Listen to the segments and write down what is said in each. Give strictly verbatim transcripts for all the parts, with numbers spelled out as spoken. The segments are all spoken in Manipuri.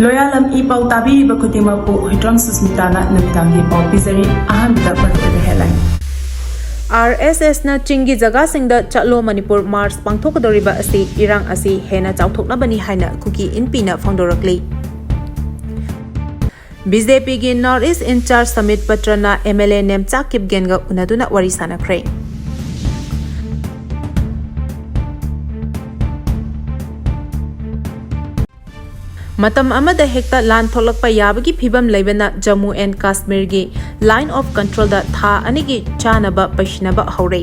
ꯂꯣꯌꯥꯂꯝ ꯏ ꯄꯥꯎ ꯇꯥꯕꯤꯔꯤꯕ ꯈꯨꯗꯤꯡꯃꯛꯄꯨ ꯍꯨꯏꯗ꯭ꯔꯣꯝ ꯁꯨꯁꯃꯤꯇꯥꯅ ꯅꯨꯃꯤꯗꯥꯡꯒꯤ ꯄꯥꯎ ꯄꯤꯖꯔꯤ꯫ ꯑꯍꯥꯟꯕꯗ ꯃꯔꯨꯑꯣꯏꯕ headline꯫ ꯑꯥꯔ ꯑꯦꯁ ꯑꯦꯁꯅ ꯆꯤꯡꯒꯤ ꯖꯒꯥꯁꯤꯡꯗ ꯆꯠꯂꯣ ꯃꯅꯤꯄꯨꯔ ꯃꯥꯔꯆ ꯄꯥꯡꯊꯣꯛꯀꯗꯧꯔꯤꯕ ꯑꯁꯤ ꯏꯔꯥꯡ ꯑꯁꯤ ꯍꯦꯟꯅ ꯆꯥꯎꯊꯣꯛꯅꯕꯅꯤ ꯍꯥꯏꯅ ꯀꯨꯀꯤ ꯏꯟꯄꯤꯅ ꯐꯣꯡꯗꯣꯔꯛꯂꯤ꯫ ꯕꯤ ꯖꯦ ꯄꯤꯒꯤ North East in-charge ꯁꯃꯤꯠ ꯄꯇ꯭ꯔꯅ ꯑꯦꯝ ꯑꯦꯜ ꯑꯦ ꯅꯦꯝꯆꯥ ꯀꯤꯞꯒꯦꯟꯒ ꯎꯅꯗꯨꯅ ꯋꯥꯔꯤ ꯁꯥꯟꯅꯈ꯭ꯔꯦ꯫ ꯃꯇꯝ ꯑꯃꯗ ꯍꯦꯛꯇ ꯂꯥꯟ ꯊꯣꯛꯂꯛꯄ ꯌꯥꯕꯒꯤ ꯐꯤꯕꯝ ꯂꯩꯕꯅ ꯖꯝꯃꯨ ꯑꯦꯟ ꯀꯥꯁꯃꯤꯔꯒꯤ Line of Controlꯗ ꯊꯥ ꯑꯅꯤꯒꯤ ꯆꯥꯅꯕ ꯄꯩꯁꯤꯟꯅꯕ ꯍꯧꯔꯦ꯫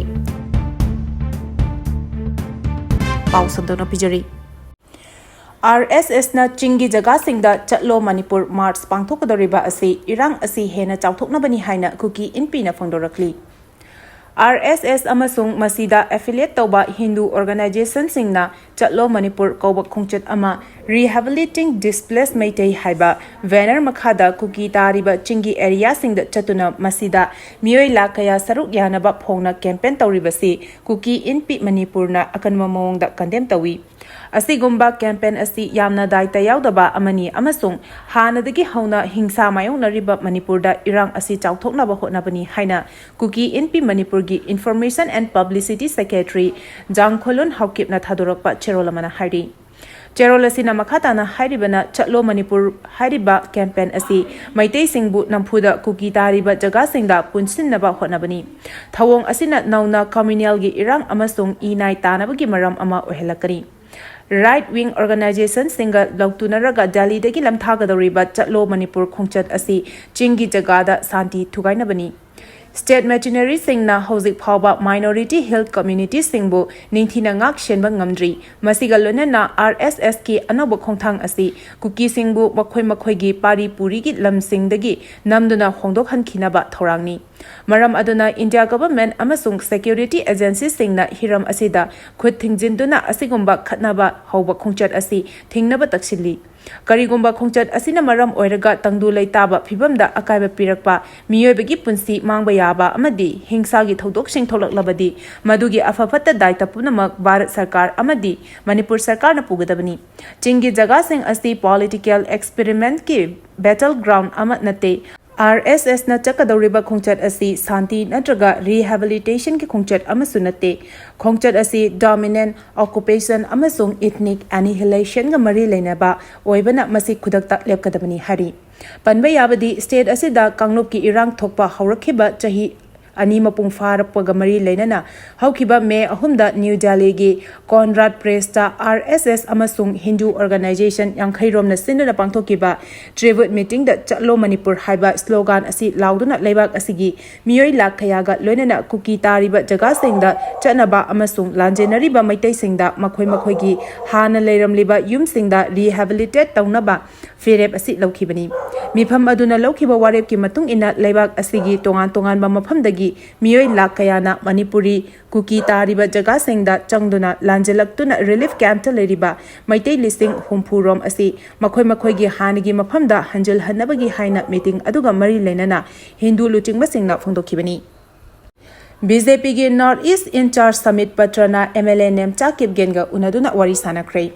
ꯄꯥꯎ ꯁꯟꯗꯣꯛꯅ ꯄꯤꯖꯔꯤ꯫ ꯑꯥꯔ ꯑꯦꯁ ꯑꯦꯁꯅ ꯆꯤꯡꯒꯤ ꯖꯒꯥꯁꯤꯡꯗ ꯆꯠꯂꯣ ꯃꯅꯤꯄꯨꯔ ꯃꯥꯔꯆ ꯄꯥꯡꯊꯣꯛꯀꯗꯧꯔꯤꯕ ꯑꯁꯤ ꯏꯔꯥꯡ ꯑꯁꯤ ꯍꯦꯟꯅ ꯆꯥꯎꯊꯣꯛꯅꯕꯅꯤ ꯍꯥꯏꯅ ꯀꯨꯀꯤ ꯏꯟꯄꯤꯅ ꯐꯣꯡꯗꯣꯔꯛꯂꯤ꯫ ꯑꯥꯔ ꯑꯦꯁ ꯑꯦꯁ ꯑꯃꯁꯨꯡ ꯃꯁꯤꯗ affiliate ꯇꯧꯕ ꯍꯤꯟꯗꯨ organizationꯁꯤꯡꯅ ꯆꯠꯂꯣ ꯃꯅꯤꯄꯨꯔ ꯀꯧꯕ ꯈꯣꯡꯆꯠ ꯑꯃ Rehabilitating Displaced ꯃꯩꯇꯩ ꯍꯥꯏꯕ banner ꯃꯈꯥꯗ ꯀꯨꯀꯤ ꯇꯥꯔꯤꯕ ꯆꯤꯡꯒꯤ areaꯁꯤꯡꯗ ꯆꯠꯇꯨꯅ ꯃꯁꯤꯗ ꯃꯤꯑꯣꯏ ꯂꯥꯈ ꯀꯌꯥ ꯁꯔꯨꯛ ꯌꯥꯅꯕ ꯐꯣꯡꯅ campaign ꯇꯧꯔꯤꯕꯁꯤ ꯀꯨꯀꯤ ꯏꯟꯄꯤ ꯃꯅꯤꯄꯨꯔꯅ ꯑꯀꯟꯕ ꯃꯑꯣꯡꯗ condemn ꯇꯧꯏ꯫ ꯑꯁꯤꯒꯨꯝꯕ campaign ꯑꯁꯤ ꯌꯥꯝꯅ ꯗꯥꯏꯇ ꯌꯥꯎꯗꯕ ꯑꯃꯅꯤ ꯑꯃꯁꯨꯡ ꯍꯥꯟꯅꯗꯒꯤ ꯍꯧꯅ ꯍꯤꯡꯁꯥ ꯃꯥꯌꯣꯛꯅꯔꯤꯕ ꯃꯅꯤꯄꯨꯔꯗ ꯏꯔꯥꯡ ꯑꯁꯤ ꯆꯥꯎꯊꯣꯛꯅꯕ ꯍꯣꯠꯅꯕꯅꯤ ꯍꯥꯏꯅ ꯀꯨꯀꯤ ꯏꯟꯄꯤ ꯃꯅꯤꯄꯨꯔꯒꯤ Information and Publicity Secretary ꯖꯥꯡꯈꯣꯂꯨꯟ ꯍꯥꯎꯀꯤꯞꯅ ꯊꯥꯗꯣꯔꯛꯄ ꯆꯦꯔꯣꯜ ꯑꯃꯅ ꯍꯥꯏꯔꯤ꯫ ꯆꯦꯔꯣꯜ ꯑꯁꯤꯅ ꯃꯈꯥ ꯇꯥꯅ ꯍꯥꯏꯔꯤꯕꯅ ꯆꯠꯂꯣ ꯃꯅꯤꯄꯨꯔ ꯍꯥꯏꯔꯤꯕ campaign ꯑꯁꯤ ꯃꯩꯇꯩꯁꯤꯡꯕꯨ ꯅꯝꯐꯨꯗ ꯀꯨꯀꯤ ꯇꯥꯔꯤꯕ ꯖꯒꯥꯁꯤꯡꯗ ꯄꯨꯟꯁꯤꯟꯅꯕ ꯍꯣꯠꯅꯕꯅꯤ꯫ ꯊꯧꯑꯣꯡ ꯑꯁꯤꯅ ꯅꯧꯅ communalꯒꯤ ꯏꯔꯥꯡ ꯑꯃꯁꯨꯡ ꯏ ꯅꯥꯏ ꯇꯥꯅꯕꯒꯤ ꯃꯔꯝ ꯑꯃ ꯑꯣꯏꯍꯜꯂꯛꯀꯅꯤ꯫ Right wing organizationꯁꯤꯡꯒ ꯂꯧꯇꯨꯅꯔꯒ ꯗꯦꯜꯂꯤꯗꯒꯤ ꯂꯝꯊꯥꯒꯗꯧꯔꯤꯕ ꯆꯠꯂꯣ ꯃꯅꯤꯄꯨꯔ ꯈꯣꯡꯆꯠ ꯑꯁꯤ ꯆꯤꯡꯒꯤ ꯖꯒꯥꯗ ꯁꯥꯟꯇꯤ ꯊꯨꯒꯥꯏꯅꯕꯅꯤ꯫ State machineryꯁꯤꯡꯅ ꯍꯧꯖꯤꯛ ꯐꯥꯎꯕ minority hill communityꯁꯤꯡꯕꯨ ꯅꯤꯡꯊꯤꯅ ꯉꯥꯛ ꯁꯦꯟꯕ ꯉꯝꯗ꯭ꯔꯤ꯫ ꯃꯁꯤꯒ ꯂꯣꯏꯅꯅ ꯑꯥꯔ ꯑꯦꯁ ꯑꯦꯁꯀꯤ ꯑꯅꯧꯕ ꯈꯣꯡꯊꯥꯡ ꯑꯁꯤ ꯀꯨꯀꯤꯁꯤꯡꯕꯨ ꯃꯈꯣꯏ ꯃꯈꯣꯏꯒꯤ ꯄꯥꯔꯤ ꯄꯨꯔꯤꯒꯤ ꯂꯝꯁꯤꯡꯗꯒꯤ ꯅꯝꯗꯨꯅ ꯍꯣꯡꯗꯣꯛꯍꯟꯈꯤꯅꯕ ꯊꯧꯔꯥꯡꯅꯤ꯫ ꯃꯔꯝ ꯑꯗꯨꯅ India government ꯑꯃꯁꯨꯡ security agencyꯁꯤꯡꯅ ꯍꯤꯔꯝ ꯑꯁꯤꯗ ꯈꯨꯠ ꯊꯤꯡꯖꯤꯟꯗꯨꯅ ꯑꯁꯤꯒꯨꯝꯕ ꯈꯠꯅꯕ ꯍꯧꯕ ꯈꯣꯡꯆꯠ ꯑꯁꯤ ꯊꯤꯡꯅꯕ ꯇꯛꯁꯤꯜꯂꯤ꯫ ꯀꯔꯤꯒꯨꯝꯕ ꯈꯣꯡꯆꯠ ꯑꯁꯤꯅ ꯃꯔꯝ ꯑꯣꯏꯔꯒ ꯇꯪꯗꯨ ꯂꯩꯇꯥꯕ ꯐꯤꯕꯝꯗ ꯑꯀꯥꯏꯕ ꯄꯤꯔꯛꯄ, ꯃꯤꯑꯣꯏꯕꯒꯤ ꯄꯨꯟꯁꯤ ꯃꯥꯡꯕ ꯌꯥꯕ ꯑꯃꯗꯤ ꯍꯤꯡꯁꯥꯒꯤ ꯊꯧꯗꯣꯛꯁꯤꯡ ꯊꯣꯛꯂꯛꯂꯕꯗꯤ, ꯃꯗꯨꯒꯤ ꯑꯐ ꯐꯠꯇ ꯗꯥꯏꯇ ꯄꯨꯝꯅꯃꯛ ꯚꯥꯔꯠ ꯁꯔꯀꯥꯔ ꯑꯃꯗꯤ ꯃꯅꯤꯄꯨꯔ ꯁꯔꯀꯥꯔꯅ ꯄꯨꯒꯗꯕꯅꯤ꯫ ꯆꯤꯡꯒꯤ ꯖꯒꯥꯁꯤꯡ ꯑꯁꯤ political experimentꯀꯤ battle ground ꯑꯃ ꯅꯠꯇꯦ꯫ RSSꯅ ꯆꯠꯀꯗꯧꯔꯤꯕ ꯈꯣꯡꯆꯠ ꯑꯁꯤ ꯁꯥꯟꯇꯤ ꯅꯠꯇ꯭ꯔꯒ rehabilitationꯒꯤ ꯈꯣꯡꯆꯠ ꯑꯃꯁꯨ ꯅꯠꯇꯦ꯫ ꯈꯣꯡꯆꯠ ꯑꯁꯤ dominant, occupation ꯑꯃꯁꯨꯡ ethnic annihilationꯒ ꯃꯔꯤ ꯂꯩꯅꯕ ꯑꯣꯏꯕꯅ, ꯃꯁꯤ ꯈꯨꯗꯛꯇ ꯂꯦꯞꯀꯗꯕꯅꯤ ꯍꯥꯏꯔꯤ꯫ ꯄꯟꯕ ꯌꯥꯕꯗꯤ, state ꯑꯁꯤꯗ ꯀꯥꯡꯂꯨꯞꯀꯤ ꯏꯔꯥꯡ ꯊꯣꯛꯄ ꯍꯧꯔꯛꯈꯤꯕ ꯆꯍꯤ ꯑꯅꯤ ꯃꯄꯨꯡ ꯐꯥꯔꯛꯄꯒ ꯃꯔꯤ ꯂꯩꯅꯅ, ꯍꯧꯈꯤꯕ May ꯑꯍꯨꯝꯗ New Delhiꯒꯤ Conrad Placeꯇ RSS ꯑꯃꯁꯨꯡ Hindu organization ꯌꯥꯡꯈꯩ ꯔꯣꯝꯅ ꯁꯤꯟꯗꯨꯅ ꯄꯥꯡꯊꯣꯛꯈꯤꯕ tribute meetingꯗ "ꯆꯠꯂꯣ ꯃꯅꯤꯄꯨꯔ" ꯍꯥꯏꯕ slogan ꯑꯁꯤ ꯂꯥꯎꯗꯨꯅ, ꯂꯩꯕꯥꯛ ꯑꯁꯤꯒꯤ ꯃꯤꯑꯣꯏ ꯂꯥꯈ ꯀꯌꯥꯒ ꯂꯣꯏꯅꯅ ꯀꯨꯀꯤ ꯇꯥꯔꯤꯕ ꯖꯒꯥꯁꯤꯡꯗ ꯆꯠꯅꯕ ꯑꯃꯁꯨꯡ ꯂꯥꯟꯖꯦꯟꯅꯔꯤꯕ ꯃꯩꯇꯩꯁꯤꯡꯗ ꯃꯈꯣꯏ ꯃꯈꯣꯏꯒꯤ ꯍꯥꯟꯅ ꯂꯩꯔꯝꯂꯤꯕ ꯌꯨꯝꯁꯤꯡꯗ rehabilitate ꯇꯧꯅꯕ ꯐꯤꯔꯦꯞ ꯑꯁꯤ ꯂꯧꯈꯤꯕꯅꯤ꯫ ꯃꯤꯐꯝ ꯑꯗꯨꯅ ꯂꯧꯈꯤꯕ ꯋꯥꯔꯦꯞꯀꯤ ꯃꯇꯨꯡ ꯏꯟꯅ, ꯂꯩꯕꯥꯛ ꯑꯁꯤꯒꯤ ꯇꯣꯉꯥꯟ ꯇꯣꯉꯥꯟꯕ ꯃꯐꯝꯗꯒꯤ ꯃꯤꯑꯣꯏ ꯂꯥꯈ ꯀꯌꯥꯅ ꯃꯅꯤꯄꯨꯔꯤ ꯀꯨꯀꯤ ꯇꯥꯔꯤꯕ ꯖꯒꯥꯁꯤꯡꯗ ꯆꯪꯗꯨꯅ ꯂꯥꯟꯖꯦꯜꯂꯛꯇꯨꯅ relief campꯇ ꯂꯩꯔꯤꯕ ꯃꯩꯇꯩ ꯂꯤꯁꯤꯡ ꯍꯨꯝꯐꯨ ꯔꯣꯝ ꯑꯁꯤ ꯃꯈꯣꯏ ꯃꯈꯣꯏꯒꯤ ꯍꯥꯟꯅꯒꯤ ꯃꯐꯝꯗ ꯍꯟꯖꯤꯜꯍꯟꯅꯕꯒꯤ ꯍꯥꯏꯅ meeting ꯑꯗꯨꯒ ꯃꯔꯤ ꯂꯩꯅꯅ ꯍꯤꯟꯗꯨ ꯂꯨꯆꯤꯡꯕꯁꯤꯡꯅ ꯐꯣꯡꯗꯣꯛꯈꯤꯕꯅꯤ꯫ BJPꯒꯤ North East in-charge ꯁꯃꯤꯠ ꯄꯇ꯭ꯔꯅ MLA ꯅꯦꯝꯆꯥ ꯀꯤꯞꯒꯦꯟꯒ ꯎꯅꯗꯨꯅ ꯋꯥꯔꯤ ꯁꯥꯅꯈ꯭ꯔꯦ꯫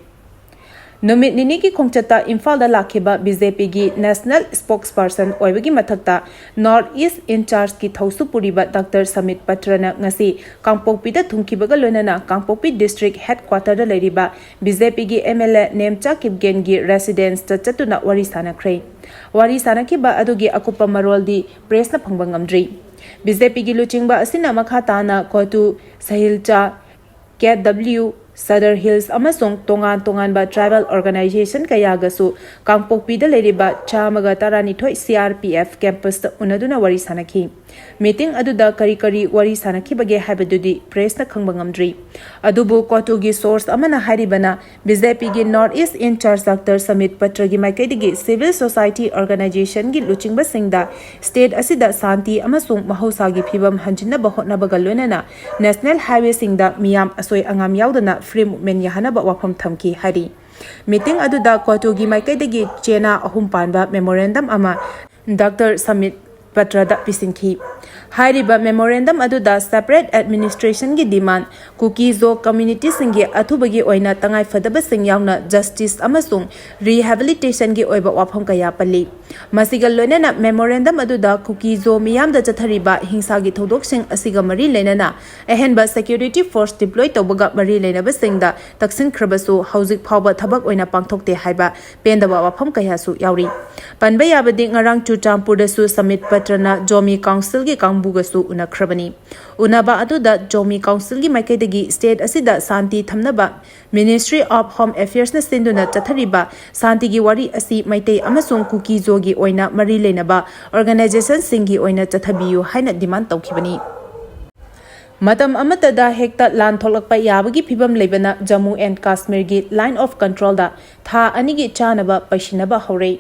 ꯅꯨꯃꯤꯠ ꯅꯤꯅꯤꯒꯤ ꯈꯣꯡꯆꯠꯇ ꯏꯝꯐꯥꯜꯗ ꯂꯥꯛꯈꯤꯕ BJPꯒꯤ national spokesperson ꯑꯣꯏꯕꯒꯤ ꯃꯊꯛꯇ North East in-chargeꯀꯤ ꯊꯧꯁꯨ ꯄꯨꯔꯤꯕ ꯗꯥꯛꯇꯔ ꯁꯃꯤꯠ ꯄꯇ꯭ꯔꯅ ꯉꯁꯤ ꯀꯥꯡꯄꯣꯛꯄꯤꯗ ꯊꯨꯡꯈꯤꯕꯒ ꯂꯣꯏꯅꯅ ꯀꯥꯡꯄꯣꯛꯄꯤ district headquarterꯗ ꯂꯩꯔꯤꯕ BJPꯒꯤ MLA ꯅꯦꯝꯆꯥ ꯀꯤꯞꯒꯦꯟꯒꯤ residenceꯇ ꯆꯠꯇꯨꯅ ꯋꯥꯔꯤ ꯁꯥꯅꯈ꯭ꯔꯦ꯫ ꯋꯥꯔꯤ ꯁꯥꯅꯈꯤꯕ ꯑꯗꯨꯒꯤ ꯑꯀꯨꯞꯄ ꯃꯔꯣꯜꯗꯤ pressꯅ ꯐꯪꯕ ꯉꯝꯗ꯭ꯔꯤ꯫ BJPꯒꯤ ꯂꯨꯆꯤꯡꯕ ꯑꯁꯤꯅ ꯃꯈꯥ ꯇꯥꯅ ꯀꯣꯇꯨ, ꯁꯍꯤꯜꯆꯥ, ꯀꯦ ꯗꯕ꯭ꯂꯤꯎ, ꯁꯗꯔ ꯍꯤꯜꯁ ꯑꯃꯁꯨꯡ ꯇꯣꯉꯥꯟ ꯇꯣꯉꯥꯟꯕ tribal organization ꯀꯌꯥꯒꯁꯨ ꯀꯥꯡꯄꯣꯛꯄꯤꯗ ꯂꯩꯔꯤꯕ ꯆꯥꯝꯃꯒ ꯇꯔꯥꯅꯤꯊꯣꯏ CRPF campusꯇ ꯎꯅꯗꯨꯅ ꯋꯥꯔꯤ ꯁꯥꯅꯈꯤ꯫ Meeting ꯑꯗꯨꯗ ꯀꯔꯤ ꯀꯔꯤ ꯋꯥꯔꯤ ꯁꯥꯅꯈꯤꯕꯒꯦ ꯍꯥꯏꯕꯗꯨꯗꯤ pressꯅ ꯈꯪꯕ ꯉꯝꯗ꯭ꯔꯤ꯫ ꯑꯗꯨꯕꯨ ꯀꯣꯇꯨꯒꯤ source ꯑꯃꯅ ꯍꯥꯏꯔꯤꯕꯅ, BJPꯒꯤ North East in-charge doctor Sambit ꯄꯇ꯭ꯔꯒꯤ ꯃꯥꯏꯀꯩꯗꯒꯤ civil society organizationꯒꯤ ꯂꯨꯆꯤꯡꯕꯁꯤꯡꯗ state ꯑꯁꯤꯗ ꯁꯥꯟꯇꯤ ꯑꯃꯁꯨꯡ ꯃꯍꯧꯁꯥꯒꯤ ꯐꯤꯕꯝ ꯍꯟꯖꯤꯟꯅꯕ ꯍꯣꯠꯅꯕꯒ ꯂꯣꯏꯅꯅ national highwayꯁꯤꯡꯗ ꯃꯤꯌꯥꯝ ꯑꯁꯣꯏ ꯑꯉꯥꯝ ꯌꯥꯎꯗꯅ Free Movement ꯌꯥꯍꯟꯅꯕ ꯋꯥꯐꯝ ꯊꯝꯈꯤ ꯍꯥꯏꯔꯤ꯫ ꯃꯤꯇꯤꯡ ꯑꯗꯨꯗ ꯀꯣꯇꯨꯒꯤ ꯃꯥꯏꯀꯩꯗꯒꯤ ꯆꯦꯅꯥ ꯑꯍꯨꯝ ꯄꯥꯟꯕ ꯃꯦꯃꯣꯔꯦꯟꯗꯝ ꯑꯃ ꯗꯥꯛꯇꯔ ꯁꯃꯤꯠ ꯄꯇ꯭ꯔꯗ ꯄꯤꯁꯤꯟꯈꯤ꯫ ꯍꯥꯏꯔꯤꯕ ꯃꯦꯃꯣꯔꯦꯟꯗꯝ ꯑꯗꯨꯗ separate administrationꯒꯤ demand, ꯀꯨꯀꯤ ꯖꯣ communityꯁꯤꯡꯒꯤ ꯑꯊꯨꯕꯒꯤ ꯑꯣꯏꯅ ꯇꯉꯥꯏꯐꯗꯕꯁꯤꯡ ꯌꯥꯎꯅ justice ꯑꯃꯁꯨꯡ rehabilitationꯒꯤ ꯑꯣꯏꯕ ꯋꯥꯐꯝ ꯀꯌꯥ ꯄꯜꯂꯤ꯫ ꯃꯁꯤꯒ ꯂꯣꯏꯅꯅ ꯃꯦꯃꯣꯔꯦꯟꯗꯝ ꯑꯗꯨꯗ ꯀꯨꯀꯤ ꯖꯣ ꯃꯤꯌꯥꯝꯗ ꯆꯠꯊꯔꯤꯕ ꯍꯤꯡꯁꯥꯒꯤ ꯊꯧꯗꯣꯛꯁꯤꯡ ꯑꯁꯤꯒ ꯃꯔꯤ ꯂꯩꯅꯅ ꯑꯍꯦꯟꯕ security force deploy ꯇꯧꯕꯒ ꯃꯔꯤ ꯂꯩꯅꯕꯁꯤꯡꯗ ꯇꯛꯁꯤꯟꯈ꯭ꯔꯕꯁꯨ ꯍꯧꯖꯤꯛ ꯐꯥꯎꯕ ꯊꯕꯛ ꯑꯣꯏꯅ ꯄꯥꯡꯊꯣꯛꯇꯦ ꯍꯥꯏꯕ ꯄꯦꯟꯗꯕ ꯋꯥꯐꯝ ꯀꯌꯥꯁꯨ ꯌꯥꯎꯔꯤ꯫ ꯄꯟꯕ ꯌꯥꯕꯗꯤ ꯉꯔꯥꯡ ꯆꯨꯔꯆꯥꯟꯄꯨꯔꯗꯁꯨ ꯁꯃꯤꯠ ꯄꯇ꯭ꯔꯅ ꯖꯣꯃꯤ ꯀꯥꯎꯟꯁꯤꯜꯒꯤ ꯀꯥꯡꯕꯨꯒꯁꯨ ꯎꯅꯈ꯭ꯔꯕꯅꯤ꯫ ꯎꯅꯕ ꯑꯗꯨꯗ ꯖꯣꯃꯤ ꯀꯥꯎꯟꯁꯤꯜꯒꯤ ꯃꯥꯏꯀꯩꯗꯒꯤ state ꯑꯁꯤꯗ ꯁꯥꯟꯇꯤ ꯊꯝꯅꯕ Ministry of Home Affairsꯅ ꯁꯤꯟꯗꯨꯅ ꯆꯠꯊꯔꯤꯕ ꯁꯥꯟꯇꯤꯒꯤ ꯋꯥꯔꯤ ꯑꯁꯤ ꯃꯩꯇꯩ ꯑꯃꯁꯨꯡ ꯀꯨꯀꯤ ꯖꯣꯒꯤ ꯑꯣꯏꯅ ꯃꯔꯤ ꯂꯩꯅꯕ organizationꯁꯤꯡꯒꯤ ꯑꯣꯏꯅ ꯆꯠꯊꯕꯤꯌꯨ ꯍꯥꯏꯅ demand ꯇꯧꯈꯤꯕꯅꯤ꯫ ꯃꯇꯝ ꯑꯃꯠꯇꯗ ꯍꯦꯛꯇ ꯂꯥꯟ ꯊꯣꯛꯂꯛꯄ ꯌꯥꯕꯒꯤ ꯐꯤꯕꯝ ꯂꯩꯕꯅ ꯖꯝꯃꯨ and ꯀꯥꯁꯃꯤꯔꯒꯤ Line of Controlꯗ ꯊꯥ ꯑꯅꯤꯒꯤ ꯆꯥꯅꯕ ꯄꯩꯁꯤꯟꯅꯕ ꯍꯧꯔꯦ꯫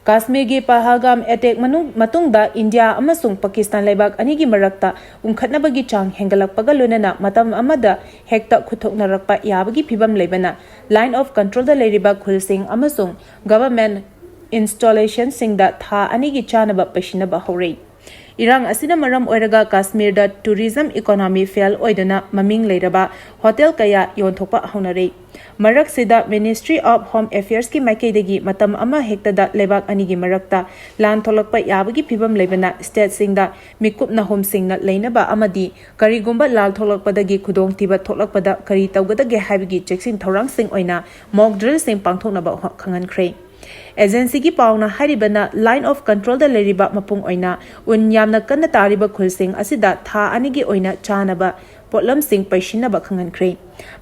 ꯀꯥꯁꯃꯤꯔꯒꯤ ꯄꯍꯜꯒꯥꯝ attack ꯃꯅꯨꯡ-, ꯃꯇꯨꯡꯗ ꯏꯟꯗꯤꯌꯥ ꯑꯃꯁꯨꯡ ꯄꯥꯀꯤꯁꯇꯥꯟ ꯂꯩꯕꯥꯛ ꯑꯅꯤꯒꯤ ꯃꯔꯛꯇ ꯎꯪꯈꯠꯅꯕꯒꯤ ꯆꯥꯡ ꯍꯦꯟꯒꯠꯂꯛꯄꯒ ꯂꯣꯏꯅꯅ ꯃꯇꯝ ꯑꯃꯗ ꯍꯦꯛꯇ ꯈꯨꯠꯊꯣꯛꯅꯔꯛꯄ ꯌꯥꯕꯒꯤ ꯐꯤꯕꯝ ꯂꯩꯕꯅ Line of Controlꯗ ꯂꯩꯔꯤꯕ ꯈꯨꯜꯁꯤꯡ ꯑꯃꯁꯨꯡ government installationꯁꯤꯡꯗ ꯊꯥ ꯑꯅꯤꯒꯤ ꯆꯥꯅꯕ ꯄꯩꯁꯤꯟꯅꯕ ꯍꯧꯔꯦ꯫ ꯏꯔꯥꯡ ꯑꯁꯤꯅ ꯃꯔꯝ ꯑꯣꯏꯔꯒ ꯀꯥꯁꯃꯤꯔꯗ tourism economy fail ꯑꯣꯏꯗꯨꯅ ꯃꯃꯤꯡ ꯂꯩꯔꯕ ꯍꯣꯇꯦꯜ ꯀꯌꯥ ꯌꯣꯟꯊꯣꯛꯄ ꯍꯧꯅꯔꯦ꯫ ꯃꯔꯛꯁꯤꯗ Ministry of Home Affairsꯀꯤ ꯃꯥꯏꯀꯩꯗꯒꯤ ꯃꯇꯝ ꯑꯃ ꯍꯦꯛꯇꯗ ꯂꯩꯕꯥꯛ ꯑꯅꯤꯒꯤ ꯃꯔꯛꯇ ꯂꯥꯟ ꯊꯣꯛꯂꯛꯄ ꯌꯥꯕꯒꯤ ꯐꯤꯕꯝ ꯂꯩꯕꯅ stateꯁꯤꯡꯗ ꯃꯤꯀꯨꯞ ꯅꯥꯍꯨꯝꯁꯤꯡꯅ ꯂꯩꯅꯕ ꯑꯃꯗꯤ ꯀꯔꯤꯒꯨꯝꯕ ꯂꯥꯟ ꯊꯣꯛꯂꯛꯄꯗꯒꯤ ꯈꯨꯗꯣꯡꯊꯤꯕ ꯊꯣꯛꯂꯛꯄꯗ ꯀꯔꯤ ꯇꯧꯒꯗꯒꯦ ꯍꯥꯏꯕꯒꯤ ꯆꯦꯛꯁꯤꯟ ꯊꯧꯔꯥꯡꯁꯤꯡ ꯑꯣꯏꯅ mock drillꯁꯤꯡ ꯄꯥꯡꯊꯣꯛꯅꯕ ꯍꯣ-, ꯈꯪꯍꯟꯈ꯭ꯔꯦ꯫ Agencyꯒꯤ ꯄꯥꯎꯅ ꯍꯥꯏꯔꯤꯕꯅ Line of Controlꯗ ꯂꯩꯔꯤꯕ ꯃꯄꯨꯡ ꯑꯣꯏꯅ ꯎꯟ ꯌꯥꯝꯅ ꯀꯟꯅ ꯇꯥꯔꯤꯕ ꯈꯨꯜꯁꯤꯡ ꯑꯁꯤꯗ ꯊꯥ ꯑꯅꯤꯒꯤ ꯑꯣꯏꯅ ꯆꯥꯅꯕ ꯄꯣꯠꯂꯝꯁꯤꯡ ꯄꯩꯁꯤꯟꯅꯕ ꯈꯪꯍꯟꯈ꯭ꯔꯦ꯫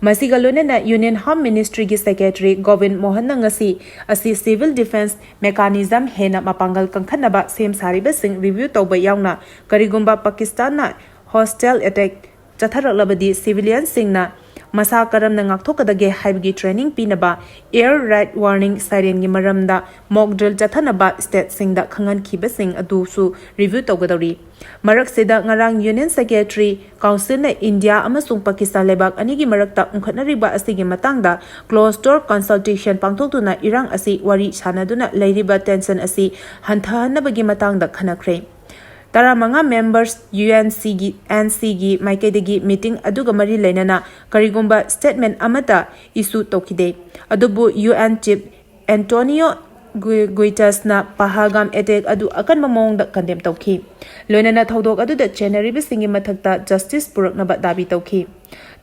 ꯃꯁꯤꯒ ꯂꯣꯏꯅꯅ Union Home Ministryꯒꯤ Secretary ꯒꯣꯕꯤꯟ ꯃꯣꯍꯟꯅ ꯉꯁꯤ ꯑꯁꯤ civil defence mechanism ꯍꯦꯟꯅ ꯃꯄꯥꯡꯒꯜ ꯀꯟꯈꯠꯅꯕ ꯁꯦꯝ ꯁꯥꯔꯤꯕꯁꯤꯡ review ꯇꯧꯕ ꯌꯥꯎꯅ ꯀꯔꯤꯒꯨꯝꯕ ꯄꯥꯀꯤꯁꯇꯥꯟꯅ hostile attack ꯆꯠꯊꯔꯛꯂꯕꯗꯤ civilianꯁꯤꯡꯅ ꯃꯁꯥ ꯀꯔꯝꯅ ꯉꯥꯛꯊꯣꯛꯀꯗꯒꯦ ꯍꯥꯏꯕꯒꯤ training ꯄꯤꯅꯕ air raid warning sirenꯒꯤ ꯃꯔꯝꯗ mock drill ꯆꯠꯊꯅꯕ stateꯁꯤꯡꯗ ꯈꯪꯍꯟꯈꯤꯕꯁꯤꯡ ꯑꯗꯨꯁꯨ review ꯇꯧꯒꯗꯧꯔꯤ꯫ ꯃꯔꯛꯁꯤꯗ ꯉꯔꯥꯡ Union Secretary Councilꯅ ꯏꯟꯗꯤꯌꯥ ꯑꯃꯁꯨꯡ ꯄꯥꯀꯤꯁꯇꯥꯟ ꯂꯩꯕꯥꯛ ꯑꯅꯤꯒꯤ ꯃꯔꯛꯇ ꯎꯪꯈꯠꯅꯔꯤꯕ ꯑꯁꯤꯒꯤ ꯃꯇꯥꯡꯗ closed door consultation ꯄꯥꯡꯊꯣꯛꯇꯨꯅ ꯏꯔꯥꯡ ꯑꯁꯤ ꯋꯥꯔꯤ ꯁꯥꯟꯅꯗꯨꯅ ꯂꯩꯔꯤꯕ tension ꯑꯁꯤ ꯍꯟꯊꯍꯟꯅꯕꯒꯤ ꯃꯇꯥꯡꯗ ꯈꯟꯅꯈ꯭ꯔꯦ꯫ ꯇꯔꯥꯃꯉꯥ members UNCꯒꯤ, NCꯒꯤ ꯃꯥꯏꯀꯩꯗꯒꯤ meeting ꯑꯗꯨꯒ ꯃꯔꯤ ꯂꯩꯅꯅ ꯀꯔꯤꯒꯨꯝꯕ statement ꯑꯃꯠꯇ issue ꯇꯧꯈꯤꯗꯦ꯫ ꯑꯗꯨꯕꯨ UN Chief Antonio Gu-, Guterresꯅ ꯄꯍꯜꯒꯥꯝ attack ꯑꯗꯨ ꯑꯀꯟꯕ ꯃꯑꯣꯡꯗ condemn ꯇꯧꯈꯤ꯫ ꯂꯣꯏꯅꯅ ꯊꯧꯗꯣꯛ ꯑꯗꯨꯗ ꯆꯦꯟꯅꯔꯤꯕꯁꯤꯡꯒꯤ ꯃꯊꯛꯇ justice ꯄꯨꯔꯛꯅꯕ ꯗꯥꯕꯤ ꯇꯧꯈꯤ꯫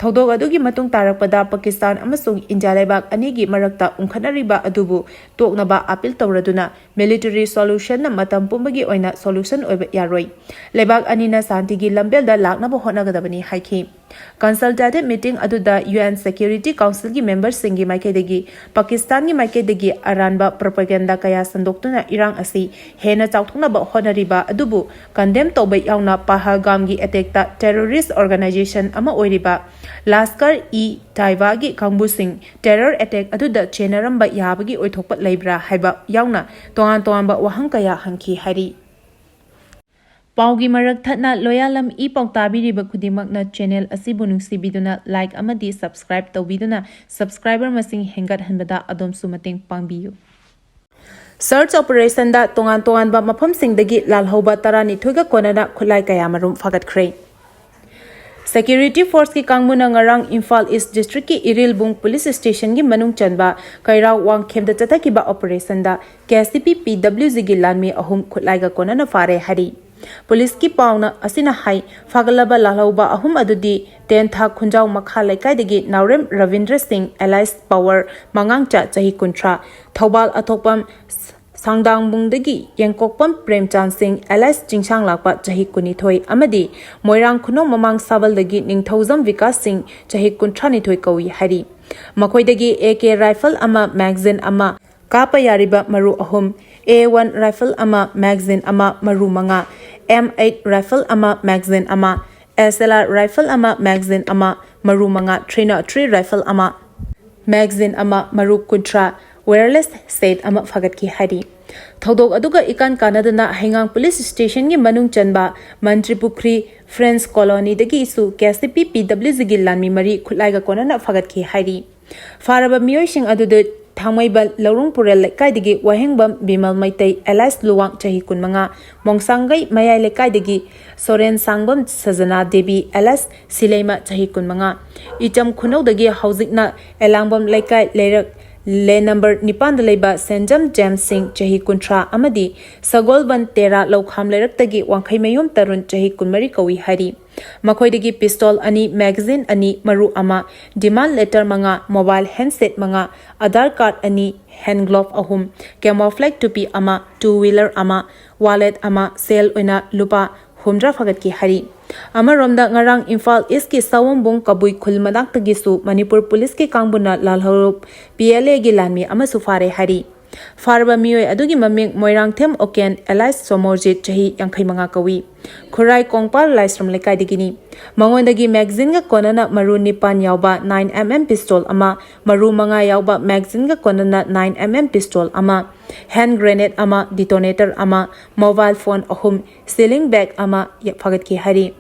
ꯊꯧꯗꯣꯛ ꯑꯗꯨꯒꯤ ꯃꯇꯨꯡ ꯇꯥꯔꯛꯄꯗ ꯄꯥꯀꯤꯁꯇꯥꯟ ꯑꯃꯁꯨꯡ ꯏꯟꯗꯤꯌꯥ ꯂꯩꯕꯥꯛ ꯑꯅꯤꯒꯤ ꯃꯔꯛꯇ ꯎꯪꯈꯠꯅꯔꯤꯕ ꯑꯗꯨꯕꯨ ꯇꯣꯛꯅꯕ appeal ꯇꯧꯔꯗꯨꯅ military solutionꯅ ꯃꯇꯝ ꯄꯨꯝꯕꯒꯤ ꯑꯣꯏꯅ solution ꯑꯣꯏꯕ ꯌꯥꯔꯣꯏ꯫ ꯂꯩꯕꯥꯛ ꯑꯅꯤꯅ ꯁꯥꯟꯇꯤꯒꯤ ꯂꯝꯕꯦꯜꯗ ꯂꯥꯛꯅꯕ ꯍꯣꯠꯅꯒꯗꯕꯅꯤ ꯍꯥꯏꯈꯤ꯫ Consultative meeting ꯑꯗꯨꯗ UN Security Councilꯒꯤ memberꯁꯤꯡꯒꯤ ꯃꯥꯏꯀꯩꯗꯒꯤ ꯄꯥꯀꯤꯁꯇꯥꯟꯒꯤ ꯃꯥꯏꯀꯩꯗꯒꯤ ꯑꯔꯥꯟꯕ propaganda ꯀꯌꯥ ꯁꯟꯗꯣꯛꯇꯨꯅ ꯏꯔꯥꯡ ꯑꯁꯤ ꯍꯦꯟꯅ ꯆꯥꯎꯊꯣꯛꯅꯕ ꯍꯣꯠꯅꯔꯤꯕ ꯑꯗꯨꯕꯨ condemn ꯇꯧꯕ ꯌꯥꯎꯅ ꯄꯍꯜꯒꯥꯝꯒꯤ attackꯇ terrorist organization ꯑꯃ ꯑꯣꯏꯔꯤꯕ ꯂꯥꯁꯀꯔ-ꯏ-ꯇꯥꯏꯕꯥꯒꯤ ꯀꯥꯡꯕꯨꯁꯤꯡ terror attack ꯑꯗꯨꯗ ꯆꯦꯟꯅꯔꯝꯕ ꯌꯥꯕꯒꯤ ꯑꯣꯏꯊꯣꯛꯄ ꯂꯩꯕ꯭ꯔꯥ ꯍꯥꯏꯕ ꯌꯥꯎꯅ ꯇꯣꯉꯥꯟ ꯇꯣꯉꯥꯟꯕ ꯋꯥꯍꯪ ꯀꯌꯥ ꯍꯪꯈꯤ ꯍꯥꯏꯔꯤ꯫ ꯄꯥꯎꯒꯤ ꯃꯔꯛ ꯊꯠꯅ ꯂꯣꯌꯥꯂꯝ ꯏ ꯄꯥꯎ ꯇꯥꯕꯤꯔꯤꯕ ꯈꯨꯗꯤꯡꯃꯛꯅ channel ꯑꯁꯤꯕꯨ ꯅꯨꯡꯁꯤꯕꯤꯗꯨꯅ like ꯑꯃꯗꯤ subscribe ꯇꯧꯕꯤꯗꯨꯅ subscriber ꯃꯁꯤꯡ ꯍꯦꯟꯒꯠꯍꯟꯕꯗ ꯑꯗꯣꯝꯁꯨ ꯃꯇꯦꯡ ꯄꯥꯡꯕꯤꯌꯨ꯫ Search operationꯗ ꯇꯣꯉꯥꯟ ꯇꯣꯉꯥꯟꯕ ꯃꯐꯝꯁꯤꯡꯗꯒꯤ ꯂꯥꯜꯍꯧꯕ ꯇꯔꯥꯅꯤꯊꯣꯏꯒ ꯀꯣꯟꯅꯅ ꯈꯨꯠꯂꯥꯏ ꯀꯌꯥꯃꯔꯨꯝ ꯐꯥꯒꯠꯈ꯭ꯔꯦ꯫ Security forceꯀꯤ ꯀꯥꯡꯕꯨꯅ ꯉꯔꯥꯡ ꯏꯝꯐꯥꯜ East districtꯀꯤ ꯏꯔꯤꯜꯕꯨꯡ police stationꯒꯤ ꯃꯅꯨꯡ ꯆꯟꯕ ꯀꯩꯔꯥꯎ ꯋꯥꯡꯈꯦꯝꯗ ꯆꯠꯊꯈꯤꯕ operationꯗ KCP PWGꯒꯤ ꯂꯥꯟꯃꯤ ꯑꯍꯨꯝ ꯈꯨꯠꯂꯥꯏꯒ ꯀꯣꯟꯅꯅ ꯐꯥꯔꯦ ꯍꯥꯏꯔꯤ꯫ Policeꯀꯤ ꯄꯥꯎꯅ ꯑꯁꯤꯅ ꯍꯥꯏ, ꯐꯥꯒꯠꯂꯕ ꯂꯥꯜꯍꯧꯕ ꯑꯍꯨꯝ ꯑꯗꯨꯗꯤ ꯇꯦꯟꯊꯥ ꯈꯨꯟꯖꯥꯎ ꯃꯈꯥ ꯂꯩꯀꯥꯏꯗꯒꯤ ꯅꯥꯎꯔꯦꯝ ꯔꯕꯤꯟꯗ꯭ꯔ ꯁꯤꯡ alias ꯄꯋꯥꯔ ꯃꯉꯥꯡꯆꯥ ꯆꯍꯤ ꯀꯨꯟꯊ꯭ꯔꯥ, ꯊꯧꯕꯥꯜ ꯑꯊꯣꯛꯄꯝ ꯁꯥꯡꯗꯥꯡꯕꯨꯡꯗꯒꯤ ꯌꯦꯡꯀꯣꯛꯄꯝ ꯄ꯭ꯔꯦꯝꯆꯥꯟ ꯁꯤꯡ alias ꯆꯤꯡꯁꯥꯡ ꯂꯥꯛꯄ ꯆꯍꯤ ꯀꯨꯟꯅꯤꯊꯣꯏ ꯑꯃꯗꯤ ꯃꯣꯏꯔꯥꯡ ꯈꯨꯅꯧ ꯃꯃꯥꯡ ꯁꯥꯕꯜꯗꯒꯤ ꯅꯤꯡꯊꯧꯖꯝ ꯕꯤꯀꯥꯁ ꯁꯤꯡ ꯆꯍꯤ ꯀꯨꯟꯊ꯭ꯔꯥꯅꯤꯊꯣꯏ ꯀꯧꯏ ꯍꯥꯏꯔꯤ꯫ ꯃꯈꯣꯏꯗꯒꯤ AK rifle ꯑꯃ, magazine ꯑꯃ, ꯀꯥꯞꯄ ꯌꯥꯔꯤꯕ ꯃꯔꯨ ꯑꯍꯨꯝ, A one rifle ꯑꯃ, magazine ꯑꯃ, ꯃꯔꯨ ꯃꯉꯥ, M eight rifle ꯑꯃ, magazine ꯑꯃ, SLR rifle ꯑꯃ, magazine ꯑꯃ, ꯃꯔꯨ ꯃꯉꯥ, three not three rifle ꯑꯃ, magazine ꯑꯃ, ꯃꯔꯨ ꯀꯨꯟꯊ꯭ꯔꯥ, wireless set ꯑꯃ ꯐꯥꯒꯠꯈꯤ ꯍꯥꯏꯔꯤ꯫ ꯊꯧꯗꯣꯛ ꯑꯗꯨꯒ ꯏꯀꯥꯟ ꯀꯥꯟꯅꯗꯅ ꯍꯩꯉꯥꯡ police stationꯒꯤ ꯃꯅꯨꯡ ꯆꯟꯕ ꯃꯟꯇ꯭ꯔꯤ ꯄꯨꯈ꯭ꯔꯤ Friends Colonyꯗꯒꯤꯁꯨ KCP PWGꯒꯤ ꯂꯥꯟꯃꯤ ꯃꯔꯤ ꯈꯨꯠꯂꯥꯏꯒ ꯀꯣꯟꯅꯅ ꯐꯥꯒꯠꯈꯤ ꯍꯥꯏꯔꯤ꯫ ꯐꯥꯔꯕ ꯃꯤꯑꯣꯏꯁꯤꯡ ꯑꯗꯨꯗ ꯊꯥꯡꯃꯩꯕꯟ ꯂꯧꯔꯨꯡ ꯄꯨꯔꯦꯜ ꯂꯩꯀꯥꯏꯗꯒꯤ ꯋꯥꯍꯦꯡꯕꯝ ꯕꯤꯃꯜ ꯃꯩꯇꯩ alias ꯂꯨꯋꯥꯡ ꯆꯍꯤ ꯀꯨꯟꯃꯉꯥ, ꯃꯣꯡꯁꯥꯡꯒꯩ ꯃꯌꯥꯏ ꯂꯩꯀꯥꯏꯗꯒꯤ ꯁꯣꯔꯦꯟ ꯁꯥꯡꯕꯝ ꯁꯖꯅꯥ ꯗꯦꯕꯤ alias ꯁꯤꯂꯩꯃ ꯆꯍꯤ ꯀꯨꯟꯃꯉꯥ, ꯏꯆꯝ ꯈꯨꯅꯧꯗꯒꯤ ꯍꯧꯖꯤꯛꯅ ꯑꯦꯂꯥꯡꯕꯝ ꯂꯩꯀꯥꯏ ꯂꯩꯔꯛ ꯂꯦꯟ ꯅꯝꯕꯔ ꯅꯤꯄꯥꯟꯗ ꯂꯩꯕ ꯁꯦꯟꯖꯝ ꯖꯦꯝꯁ ꯁꯤꯡ ꯆꯍꯤ ꯀꯨꯟꯊ꯭ꯔꯥ ꯑꯃꯗꯤ ꯁꯒꯣꯜꯕꯟ ꯇꯦꯔꯥ ꯂꯧꯈꯥꯝ ꯂꯩꯔꯛꯇꯒꯤ ꯋꯥꯡꯈꯩꯃꯌꯨꯝ ꯇꯔꯨꯟ ꯆꯍꯤ ꯀꯨꯟꯃꯔꯤ ꯀꯧꯏ ꯍꯥꯏꯔꯤ꯫ ꯃꯈꯣꯏꯗꯒꯤ pistol ꯑꯅꯤ, magazine ꯑꯅꯤ, ꯃꯔꯨ ꯑꯃ, demand letter ꯃꯉꯥ, mobile handset ꯃꯉꯥ, Aadhaar card ꯑꯅꯤ, hand glove ꯑꯍꯨꯝ, camouflage ꯇꯨꯄꯤ ꯑꯃ, two wheeler ꯑꯃ, wallet ꯑꯃ, ꯁꯦꯜ ꯑꯣꯏꯅ ꯂꯨꯄꯥ ꯍꯨꯝꯗ꯭ꯔꯥ ꯐꯒꯠꯈꯤ ꯍꯥꯏꯔꯤ꯫ ꯑꯃꯔꯣꯝꯗ ꯉꯔꯥꯡ ꯏꯝꯐꯥꯜ ꯏꯁꯀꯤ ꯁꯥꯋꯣꯝꯕꯨꯡ ꯀꯕꯨꯏ ꯈꯨꯜ ꯃꯅꯥꯛꯇꯒꯤꯁꯨ ꯃꯅꯤꯄꯨꯔ ꯄꯨꯂꯤꯁꯀꯤ ꯀꯥꯡꯕꯨꯅ ꯂꯥꯜꯍꯧꯂꯨꯞ PLAꯒꯤ ꯂꯥꯟꯃꯤ ꯑꯃꯁꯨ ꯐꯥꯔꯦ ꯍꯥꯏꯔꯤ꯫ ꯐꯥꯔꯕ ꯃꯤꯑꯣꯏ ꯑꯗꯨꯒꯤ ꯃꯃꯤꯡ ꯃꯣꯏꯔꯥꯡꯊꯦꯝ ꯑꯣꯀꯦꯟ alias ꯁꯣꯃꯣꯔꯖꯤꯠ, ꯆꯍꯤ ꯌꯥꯡꯈꯩ ꯃꯉꯥ ꯀꯧꯏ꯫ ꯈꯨꯔꯥꯏ ꯀꯣꯡꯄꯥꯜ ꯂꯥꯏꯁ꯭ꯔꯝ ꯂꯩꯀꯥꯏꯗꯒꯤꯅꯤ꯫ ꯃꯉꯣꯟꯗꯒꯤ magazineꯒ ꯀꯣꯟꯅꯅ ꯃꯔꯨ ꯅꯤꯄꯥꯟ ꯌꯥꯎꯕ nine MM pistol ꯑꯃ, ꯃꯔꯨ ꯃꯉꯥ ꯌꯥꯎꯕ magazineꯒ ꯀꯣꯟꯅꯅ nine MM pistol ꯑꯃ, hand grenade ꯑꯃ, detonator ꯑꯃ, mobile phone ꯑꯍꯨꯝ, sling bag ꯑꯃ ꯐꯒꯠꯈꯤ ꯍꯥꯏꯔꯤ꯫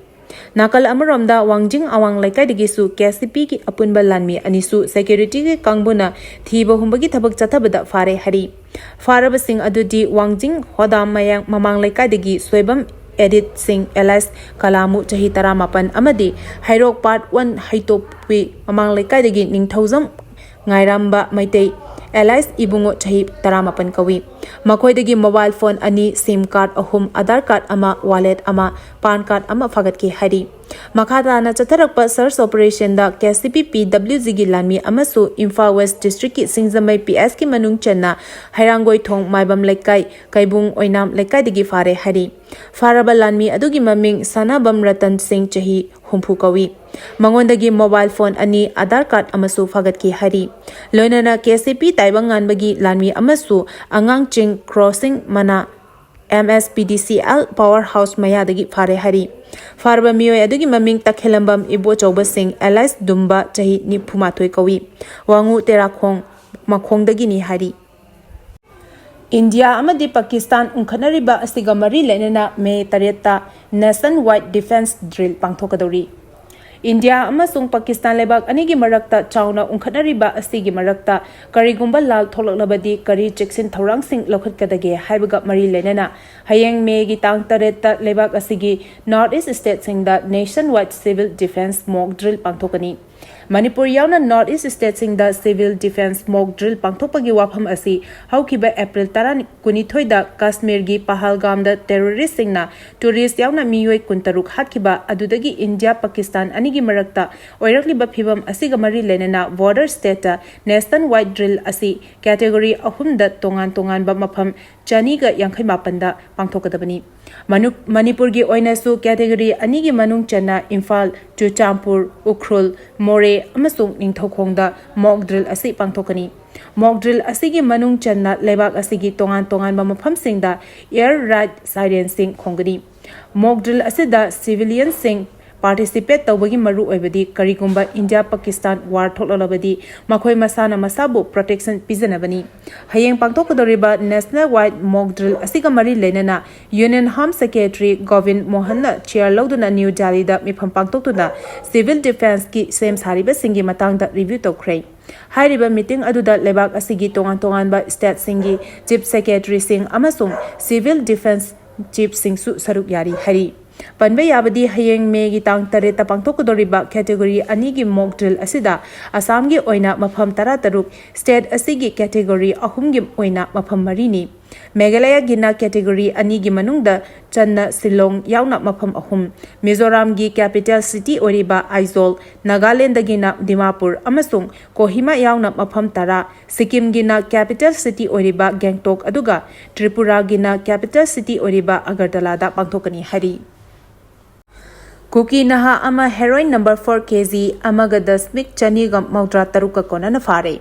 ꯅꯥꯀꯜ ꯑꯃꯔꯣꯝꯗ ꯋꯥꯡꯖꯤꯡ ꯑꯋꯥꯡ ꯂꯩꯀꯥꯏꯗꯒꯤꯁꯨ KCPꯒꯤ ꯑꯄꯨꯟꯕ ꯂꯥꯟꯃꯤ ꯑꯅꯤꯁꯨ securityꯒꯤ ꯀꯥꯡꯕꯨꯅ ꯊꯤꯕ ꯍꯨꯝꯕꯒꯤ ꯊꯕꯛ ꯆꯠꯊꯕꯗ ꯐꯥꯔꯦ ꯍꯥꯏꯔꯤ꯫ ꯐꯥꯔꯕꯁꯤꯡ ꯑꯗꯨꯗꯤ ꯋꯥꯡꯖꯤꯡ ꯍꯣꯗꯥꯝ ꯃꯌꯥꯡ ꯃꯃꯥꯡ ꯂꯩꯀꯥꯏꯗꯒꯤ ꯁꯣꯏꯕꯝ ꯑꯦꯗꯤꯠ ꯁꯤꯡ alias ꯀꯂꯥꯃꯨ ꯆꯍꯤ ꯇꯔꯥꯃꯥꯄꯟ ꯑꯃꯗꯤ ꯍꯩꯔꯣꯛ part one ꯍꯩꯇꯣꯛꯄꯤ ꯃꯃꯥꯡ ꯂꯩꯀꯥꯏꯗꯒꯤ ꯅꯤꯡꯊꯧꯖꯝ ꯉꯥꯏꯔꯝꯕ ꯃꯩꯇꯩ alias ꯏꯕꯨꯡꯉꯣ ꯆꯍꯤ ꯇꯔꯥꯃꯥꯄꯟ ꯀꯧꯏ꯫ ꯃꯈꯣꯏꯗꯒꯤ mobile phone ꯑꯅꯤ, SIM card ꯑꯍꯨꯝ, Aadhaar card ꯑꯃ, wallet ꯑꯃ, PAN card ꯑꯃ ꯐꯥꯒꯠꯈꯤ ꯍꯥꯏꯔꯤ꯫ ꯃꯈꯥ ꯇꯥꯅ ꯆꯠꯊꯔꯛꯄ search operationꯗ KCP PWGꯒꯤ ꯂꯥꯟꯃꯤ ꯑꯃꯁꯨ ꯏꯝꯐꯥꯜ West Districtꯀꯤ ꯁꯤꯡꯖꯃꯩ PSꯀꯤ ꯃꯅꯨꯡ ꯆꯟꯅ ꯍꯩꯔꯥꯡꯒꯣꯏꯊꯣꯡ ꯃꯥꯏꯕꯝ ꯂꯩꯀꯥꯏ, ꯀꯩꯕꯨꯡ ꯑꯣꯏꯅꯥꯝ ꯂꯩꯀꯥꯏꯗꯒꯤ ꯐꯥꯔꯦ ꯍꯥꯏꯔꯤ꯫ ꯐꯥꯔꯕ ꯂꯥꯟꯃꯤ ꯑꯗꯨꯒꯤ ꯃꯃꯤꯡ ꯁꯅꯥꯕꯝ ꯔꯇꯟ ꯁꯤꯡ, ꯆꯍꯤ ꯍꯨꯝꯐꯨ ꯀꯧꯏ꯫ ꯃꯉꯣꯟꯗꯒꯤ mobile phone ꯑꯅꯤ, Aadhaar card ꯑꯃꯁꯨ ꯐꯥꯒꯠꯈꯤ ꯍꯥꯏꯔꯤ꯫ ꯂꯣꯏꯅꯅ KCP ꯇꯥꯏꯕꯪ ꯉꯥꯟꯕꯒꯤ ꯂꯥꯟꯃꯤ ꯑꯃꯁꯨ ꯑꯉꯥꯡ ꯆꯤꯡ crossing ꯃꯅꯥ MSPDCL power house ꯃꯌꯥꯗꯒꯤ ꯐꯥꯔꯦ ꯍꯥꯏꯔꯤ꯫ ꯐꯥꯔꯕ ꯃꯤꯑꯣꯏ ꯑꯗꯨꯒꯤ ꯃꯃꯤꯡ ꯇꯈꯦꯂꯝꯕꯝ ꯏꯕꯣꯆꯧꯕ ꯁꯤꯡ alias ꯗꯨꯝꯕ, ꯆꯍꯤ ꯅꯤꯐꯨ ꯃꯥꯊꯣꯏ ꯀꯧꯏ꯫ ꯋꯥꯉꯨ ꯇꯦꯔꯥꯈꯣꯡ ꯃꯈꯣꯡꯗꯒꯤꯅꯤ ꯍꯥꯏꯔꯤ꯫ ꯏꯟꯗꯤꯌꯥ ꯑꯃꯗꯤ ꯄꯥꯀꯤꯁꯇꯥꯟ ꯎꯪꯈꯠꯅꯔꯤꯕ ꯑꯁꯤꯒ ꯃꯔꯤ ꯂꯩꯅꯅ ꯃꯦ ꯇꯔꯦꯠꯇ nationwide defence drill ꯄꯥꯡꯊꯣꯛꯀꯗꯧꯔꯤ꯫ ꯏꯟꯗꯤꯌꯥ ꯑꯃꯁꯨꯡ ꯄꯥꯀꯤꯁꯇꯥꯟ ꯂꯩꯕꯥꯛ ꯑꯅꯤꯒꯤ ꯃꯔꯛꯇ ꯆꯥꯎꯅ ꯎꯪꯈꯠꯅꯔꯤꯕ ꯑꯁꯤꯒꯤ ꯃꯔꯛꯇ ꯀꯔꯤꯒꯨꯝꯕ ꯂꯥꯜ ꯊꯣꯛꯂꯛꯂꯕꯗꯤ ꯀꯔꯤ ꯆꯦꯛꯁꯤꯟ ꯊꯧꯔꯥꯡꯁꯤꯡ ꯂꯧꯈꯠꯀꯗꯒꯦ ꯍꯥꯏꯕꯒ ꯃꯔꯤ ꯂꯩꯅꯅ ꯍꯌꯦꯡ ꯃꯦꯒꯤ ꯇꯥꯡ ꯇꯔꯦꯠꯇ ꯂꯩꯕꯥꯛ ꯑꯁꯤꯒꯤ North East stateꯁꯤꯡꯗ nationwide civil defence mock drill ꯄꯥꯡꯊꯣꯛꯀꯅꯤ꯫ ꯃꯅꯤꯄꯨꯔ ꯌꯥꯎꯅ North East stateꯁꯤꯡꯗ civil defence mock drill ꯄꯥꯡꯊꯣꯛꯄꯒꯤ ꯋꯥꯐꯝ ꯑꯁꯤ ꯍꯧꯈꯤꯕ April ꯇꯔꯥ, ꯀꯨꯟꯅꯤꯊꯣꯏꯗ ꯀꯥꯁꯃꯤꯔꯒꯤ ꯄꯍꯜꯒꯥꯝꯗ terroristꯁꯤꯡꯅ tourist ꯌꯥꯎꯅ ꯃꯤꯑꯣꯏ ꯀꯨꯟꯇꯔꯨꯛ ꯍꯥꯠꯈꯤꯕ ꯑꯗꯨꯗꯒꯤ ꯏꯟꯗꯤꯌꯥ ꯄꯥꯀꯤꯁꯇꯥꯟ ꯑꯅꯤꯒꯤ ꯃꯔꯛꯇ ꯑꯣꯏꯔꯛꯂꯤꯕ ꯐꯤꯕꯝ ꯑꯁꯤꯒ ꯃꯔꯤ ꯂꯩꯅꯅ border stateꯇ nationwide drill ꯑꯁꯤ category ꯑꯍꯨꯝꯗ ꯇꯣꯉꯥꯟ ꯇꯣꯉꯥꯟꯕ ꯃꯐꯝ ꯆꯅꯤꯒ ꯌꯥꯡꯈꯩ ꯃꯥꯄꯟꯗ ꯄꯥꯡꯊꯣꯛꯀꯗꯕꯅꯤ꯫ ꯃꯅꯨ-, ꯃꯅꯤꯄꯨꯔꯒꯤ ꯑꯣꯏꯅꯁꯨ category ꯑꯅꯤꯒꯤ ꯃꯅꯨꯡ ꯆꯟꯅ ꯏꯝꯐꯥꯜ, ꯆꯨꯔꯆꯥꯟꯄꯨꯔ, ꯎꯈ꯭ꯔꯨꯜ, ꯃꯣꯔꯦ ꯑꯃꯁꯨꯡ ꯅꯤꯡꯊꯧꯈꯣꯡꯗ mock drill ꯑꯁꯤ ꯄꯥꯡꯊꯣꯛꯀꯅꯤ꯫ Mock drill ꯑꯁꯤꯒꯤ ꯃꯅꯨꯡ ꯆꯟꯅ ꯂꯩꯕꯥꯛ ꯑꯁꯤꯒꯤ ꯇꯣꯉꯥꯟ ꯇꯣꯉꯥꯟꯕ ꯃꯐꯝꯁꯤꯡꯗ air raid sirenꯁꯤꯡ ꯈꯣꯡꯒꯅꯤ꯫ Mock drill ꯑꯁꯤꯗ civilianꯁꯤꯡ participate ꯇꯧꯕꯒꯤ ꯃꯔꯨꯑꯣꯏꯕꯗꯤ ꯀꯔꯤꯒꯨꯝꯕ ꯏꯟꯗꯤꯌꯥ ꯄꯥꯀꯤꯁꯇꯥꯟ war ꯊꯣꯛꯂꯛꯂꯕꯗꯤ ꯃꯈꯣꯏ ꯃꯁꯥꯅ ꯃꯁꯥꯕꯨ protection ꯄꯤꯖꯅꯕꯅꯤ꯫ ꯍꯌꯦꯡ ꯄꯥꯡꯊꯣꯛꯀꯗꯧꯔꯤꯕ nationwide mock drill ꯑꯁꯤꯒ ꯃꯔꯤ ꯂꯩꯅꯅ Union Home Secretary ꯒꯣꯕꯤꯟ ꯃꯣꯍꯟꯅ chair ꯂꯧꯗꯨꯅ ꯅ꯭ꯌꯨ ꯗꯦꯜꯂꯤꯗ ꯃꯤꯐꯝ ꯄꯥꯡꯊꯣꯛꯇꯨꯅ civil defenceꯀꯤ ꯁꯦꯝ ꯁꯥꯔꯤꯕꯁꯤꯡꯒꯤ ꯃꯇꯥꯡꯗ review ꯇꯧꯈ꯭ꯔꯦ꯫ ꯍꯥꯏꯔꯤꯕ meeting ꯑꯗꯨꯗ ꯂꯩꯕꯥꯛ ꯑꯁꯤꯒꯤ ꯇꯣꯉꯥꯟ ꯇꯣꯉꯥꯟꯕ stateꯁꯤꯡꯒꯤ chief secretaryꯁꯤꯡ ꯑꯃꯁꯨꯡ civil defence chiefꯁꯤꯡꯁꯨ ꯁꯔꯨꯛ ꯌꯥꯔꯤ ꯍꯥꯏꯔꯤ꯫ ꯄꯟꯕ ꯌꯥꯕꯗꯤ ꯍꯌꯦꯡ ꯃꯦꯒꯤ ꯇꯥꯡ ꯇꯔꯦꯠꯇ ꯄꯥꯡꯊꯣꯛꯀꯗꯧꯔꯤꯕ category ꯑꯅꯤꯒꯤ mock drill ꯑꯁꯤꯗ ꯑꯁꯥꯝꯒꯤ ꯑꯣꯏꯅ ꯃꯐꯝ ꯇꯔꯥꯇꯔꯨꯛ, state ꯑꯁꯤꯒꯤ category ꯑꯍꯨꯝꯒꯤ ꯑꯣꯏꯅ ꯃꯐꯝ ꯃꯔꯤꯅꯤ꯫ ꯃꯦꯘꯥꯂꯌꯒꯤꯅ category ꯑꯅꯤꯒꯤ ꯃꯅꯨꯡꯗ ꯆꯟꯅ ꯁꯤꯂꯣꯡ ꯌꯥꯎꯅ ꯃꯐꯝ ꯑꯍꯨꯝ, ꯃꯤꯖꯣꯔꯥꯝꯒꯤ capital city ꯑꯣꯏꯔꯤꯕ ꯑꯥꯏꯖꯣꯜ, ꯅꯥꯒꯥꯂꯦꯟꯗꯒꯤꯅ ꯗꯤꯃꯥꯄꯨꯔ ꯑꯃꯁꯨꯡ ꯀꯣꯍꯤꯃꯥ ꯌꯥꯎꯅ ꯃꯐꯝ ꯇꯔꯥ, ꯁꯤꯛꯀꯤꯝꯒꯤꯅ capital city ꯑꯣꯏꯔꯤꯕ ꯒꯦꯡꯇꯣꯛ ꯑꯗꯨꯒ ꯇ꯭ꯔꯤꯄꯨꯔꯥꯒꯤꯅ capital city ꯑꯣꯏꯔꯤꯕ ꯑꯒꯔꯇꯂꯥꯗ ꯄꯥꯡꯊꯣꯛꯀꯅꯤ ꯍꯥꯏꯔꯤ꯫ ꯀꯨꯀꯤ ꯅꯍꯥ ꯑꯃ heroin number four ꯀꯦꯖꯤ ꯑꯃꯒ ꯗꯁꯃꯤꯛ ꯆꯅꯤꯒ ꯃꯧꯗ꯭ꯔꯥ ꯇꯔꯨꯛꯀ ꯀꯣꯟꯅꯅ ꯐꯥꯔꯦ꯫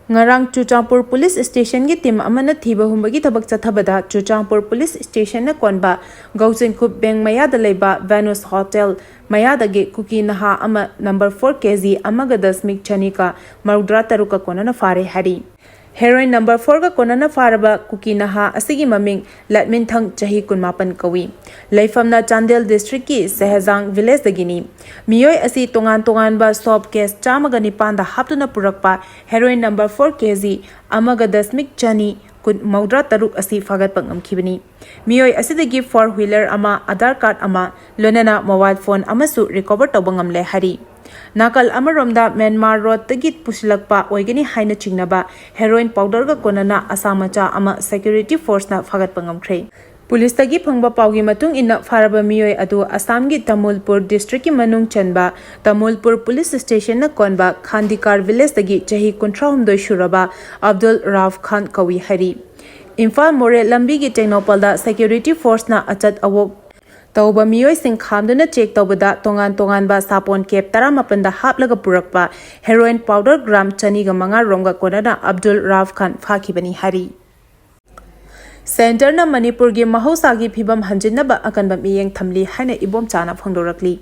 ꯉꯔꯥꯡ ꯆꯨꯔꯆꯥꯟꯄꯨꯔ ꯄꯨꯂꯤꯁ ꯁ꯭ꯇꯦꯁꯟꯒꯤ ꯇꯤꯝ ꯑꯃꯅ ꯊꯤꯕ ꯍꯨꯝꯕꯒꯤ ꯊꯕꯛ ꯆꯠꯊꯕꯗ ꯆꯨꯔꯆꯥꯟꯄꯨꯔ ꯄꯨꯂꯤꯁ ꯁ꯭ꯇꯦꯁꯟꯅ ꯀꯣꯟꯕ ꯒꯧꯆꯤꯡꯈꯨꯞ ꯕꯦꯡ ꯃꯌꯥꯗ ꯂꯩꯕ ꯚꯦꯅꯨꯁ ꯍꯣꯇꯦꯜ ꯃꯌꯥꯗꯒꯤ ꯀꯨꯀꯤ ꯅꯍꯥ ꯑꯃ ꯅꯝꯕꯔ ꯐꯣꯔ ꯀꯦ ꯖꯤ ꯑꯃꯒ ꯗꯁꯃꯤꯛ ꯆꯅꯤꯒ ꯃꯧꯗ꯭ꯔꯥ ꯇꯔꯨꯛꯀ ꯀꯣꯟꯅꯅ ꯐꯥꯔꯦ ꯍꯥꯏꯔꯤ꯫ ꯍꯦꯔꯣꯏꯟ ꯅꯝꯕꯔ ꯐꯣꯔꯒ ꯀꯣꯟꯅꯅ ꯐꯥꯔꯕ ꯀꯨꯀꯤ ꯅꯍꯥ ꯑꯁꯤꯒꯤ ꯃꯃꯤꯡ ꯂꯠꯃꯤꯟꯊꯪ, ꯆꯍꯤ ꯀꯨꯟꯃꯥꯄꯟ ꯀꯧꯏ꯫ ꯂꯩꯐꯝꯅ ꯆꯥꯟꯗꯦꯜ ꯗꯤꯁꯇ꯭ꯔꯤꯛꯀꯤ ꯁꯦꯍꯖꯥꯡ ꯚꯤꯂꯦꯖꯇꯒꯤꯅꯤ꯫ ꯃꯤꯑꯣꯏ ꯑꯁꯤ ꯇꯣꯉꯥꯟ ꯇꯣꯉꯥꯟꯕ ꯁꯣꯞ ꯀꯦꯁ ꯆꯥꯝꯃꯒ ꯅꯤꯄꯥꯟꯗ ꯍꯥꯞꯇꯨꯅ ꯄꯨꯔꯛꯄ ꯍꯦꯔꯣꯏꯟ ꯅꯝꯕꯔ ꯐꯣꯔ ꯀꯦ ꯖꯤ ꯑꯃꯒ ꯗꯁꯃꯤꯛ ꯆꯅꯤ ꯀꯨꯟ ꯃꯧꯗ꯭ꯔꯥ ꯇꯔꯨꯛ ꯑꯁꯤ ꯐꯥꯒꯠꯄ ꯉꯝꯈꯤꯕꯅꯤ꯫ ꯃꯤꯑꯣꯏ ꯑꯁꯤꯗꯒꯤ ꯐꯣꯔ ꯋꯤꯂꯔ ꯑꯃ, ꯑꯙꯥꯔ ꯀꯥꯔꯗ ꯑꯃ, ꯂꯣꯏꯅꯅ ꯃꯣꯕꯥꯏꯜ ꯐꯣꯟ ꯑꯃꯁꯨ ꯔꯤꯀꯣꯚꯔ ꯇꯧꯕ ꯉꯝꯂꯦ ꯍꯥꯏꯔꯤ꯫ ꯅꯥꯀꯜ ꯑꯃꯔꯣꯝꯗ ꯃ꯭ꯌꯥꯟꯃꯥꯔ ꯔꯣꯗꯇꯒꯤ ꯄꯨꯁꯤꯜꯂꯛꯄ ꯑꯣꯏꯒꯅꯤ ꯍꯥꯏꯅ ꯆꯤꯡꯅꯕ ꯍꯦꯔꯣꯏꯟ ꯄꯥꯎꯗꯔꯒ ꯀꯣꯟꯅꯅ ꯑꯁꯥ ꯃꯆꯥ ꯑꯃ ꯁꯦꯀ꯭ꯌꯨꯔꯤꯇꯤ ꯐꯣꯔꯁꯅ ꯐꯥꯒꯠꯄ ꯉꯝꯈ꯭ꯔꯦ꯫ ꯄꯨꯂꯤꯁꯇꯒꯤ ꯐꯪꯕ ꯄꯥꯎꯒꯤ ꯃꯇꯨꯡ ꯏꯟꯅ, ꯐꯥꯔꯕ ꯃꯤꯑꯣꯏ ꯑꯗꯨ ꯑꯁꯥꯝꯒꯤ ꯇꯥꯃꯨꯜꯄꯨꯔ ꯗꯤꯁꯇ꯭ꯔꯤꯛꯀꯤ ꯃꯅꯨꯡ ꯆꯟꯕ ꯇꯥꯃꯨꯜꯄꯨꯔ ꯄꯨꯂꯤꯁ ꯁ꯭ꯇꯦꯁꯟꯅ ꯀꯣꯟꯕ ꯈꯥꯟꯗꯤꯀꯥꯔ ꯚꯤꯂꯦꯖꯇꯒꯤ ꯆꯍꯤ ꯀꯨꯟꯊ꯭ꯔꯥꯍꯨꯝꯗꯣꯏ ꯁꯨꯔꯕ ꯑꯕꯗꯨꯜ ꯔꯥꯐ ꯈꯥꯟ ꯀꯧꯏ ꯍꯥꯏꯔꯤ꯫ ꯏꯝꯐꯥꯜ ꯃꯣꯔꯦ ꯂꯝꯕꯤꯒꯤ ꯇꯦꯡꯅꯧꯄꯜꯗ ꯁꯦꯀ꯭ꯌꯨꯔꯤꯇꯤ ꯐꯣꯔꯁꯅ ꯑꯆꯠ ꯑꯋꯣꯛ ꯇꯧꯕ ꯃꯤꯑꯣꯏꯁꯤꯡ ꯈꯥꯝꯗꯨꯅ ꯆꯦꯛ ꯇꯧꯕꯗ ꯇꯣꯉꯥꯟ ꯇꯣꯉꯥꯟꯕ ꯁꯥꯄꯣꯟ ꯀꯦꯞ ꯇꯔꯥꯃꯥꯄꯟꯗ ꯍꯥꯞꯂꯒ ꯄꯨꯔꯛꯄ ꯍꯦꯔꯣꯏꯟ ꯄꯥꯎꯗꯔ ꯒ꯭ꯔꯥꯝ ꯆꯅꯤꯒ ꯃꯉꯥ ꯔꯣꯝꯒ ꯀꯣꯟꯅꯅ ꯑꯕꯗꯨꯜ ꯔꯥꯐ ꯈꯥꯟ ꯐꯥꯈꯤꯕꯅꯤ ꯍꯥꯏꯔꯤ꯫ ꯁꯦꯟꯇꯔꯅ ꯃꯅꯤꯄꯨꯔꯒꯤ ꯃꯍꯧꯁꯥꯒꯤ ꯐꯤꯕꯝ ꯍꯟꯖꯤꯟꯅꯕ ꯑꯀꯟꯕ ꯃꯤꯠꯌꯦꯡ ꯊꯝꯂꯤ ꯍꯥꯏꯅ ꯏꯕꯣꯝꯆꯥꯅ ꯐꯣꯡꯗꯣꯔꯛꯂꯤ꯫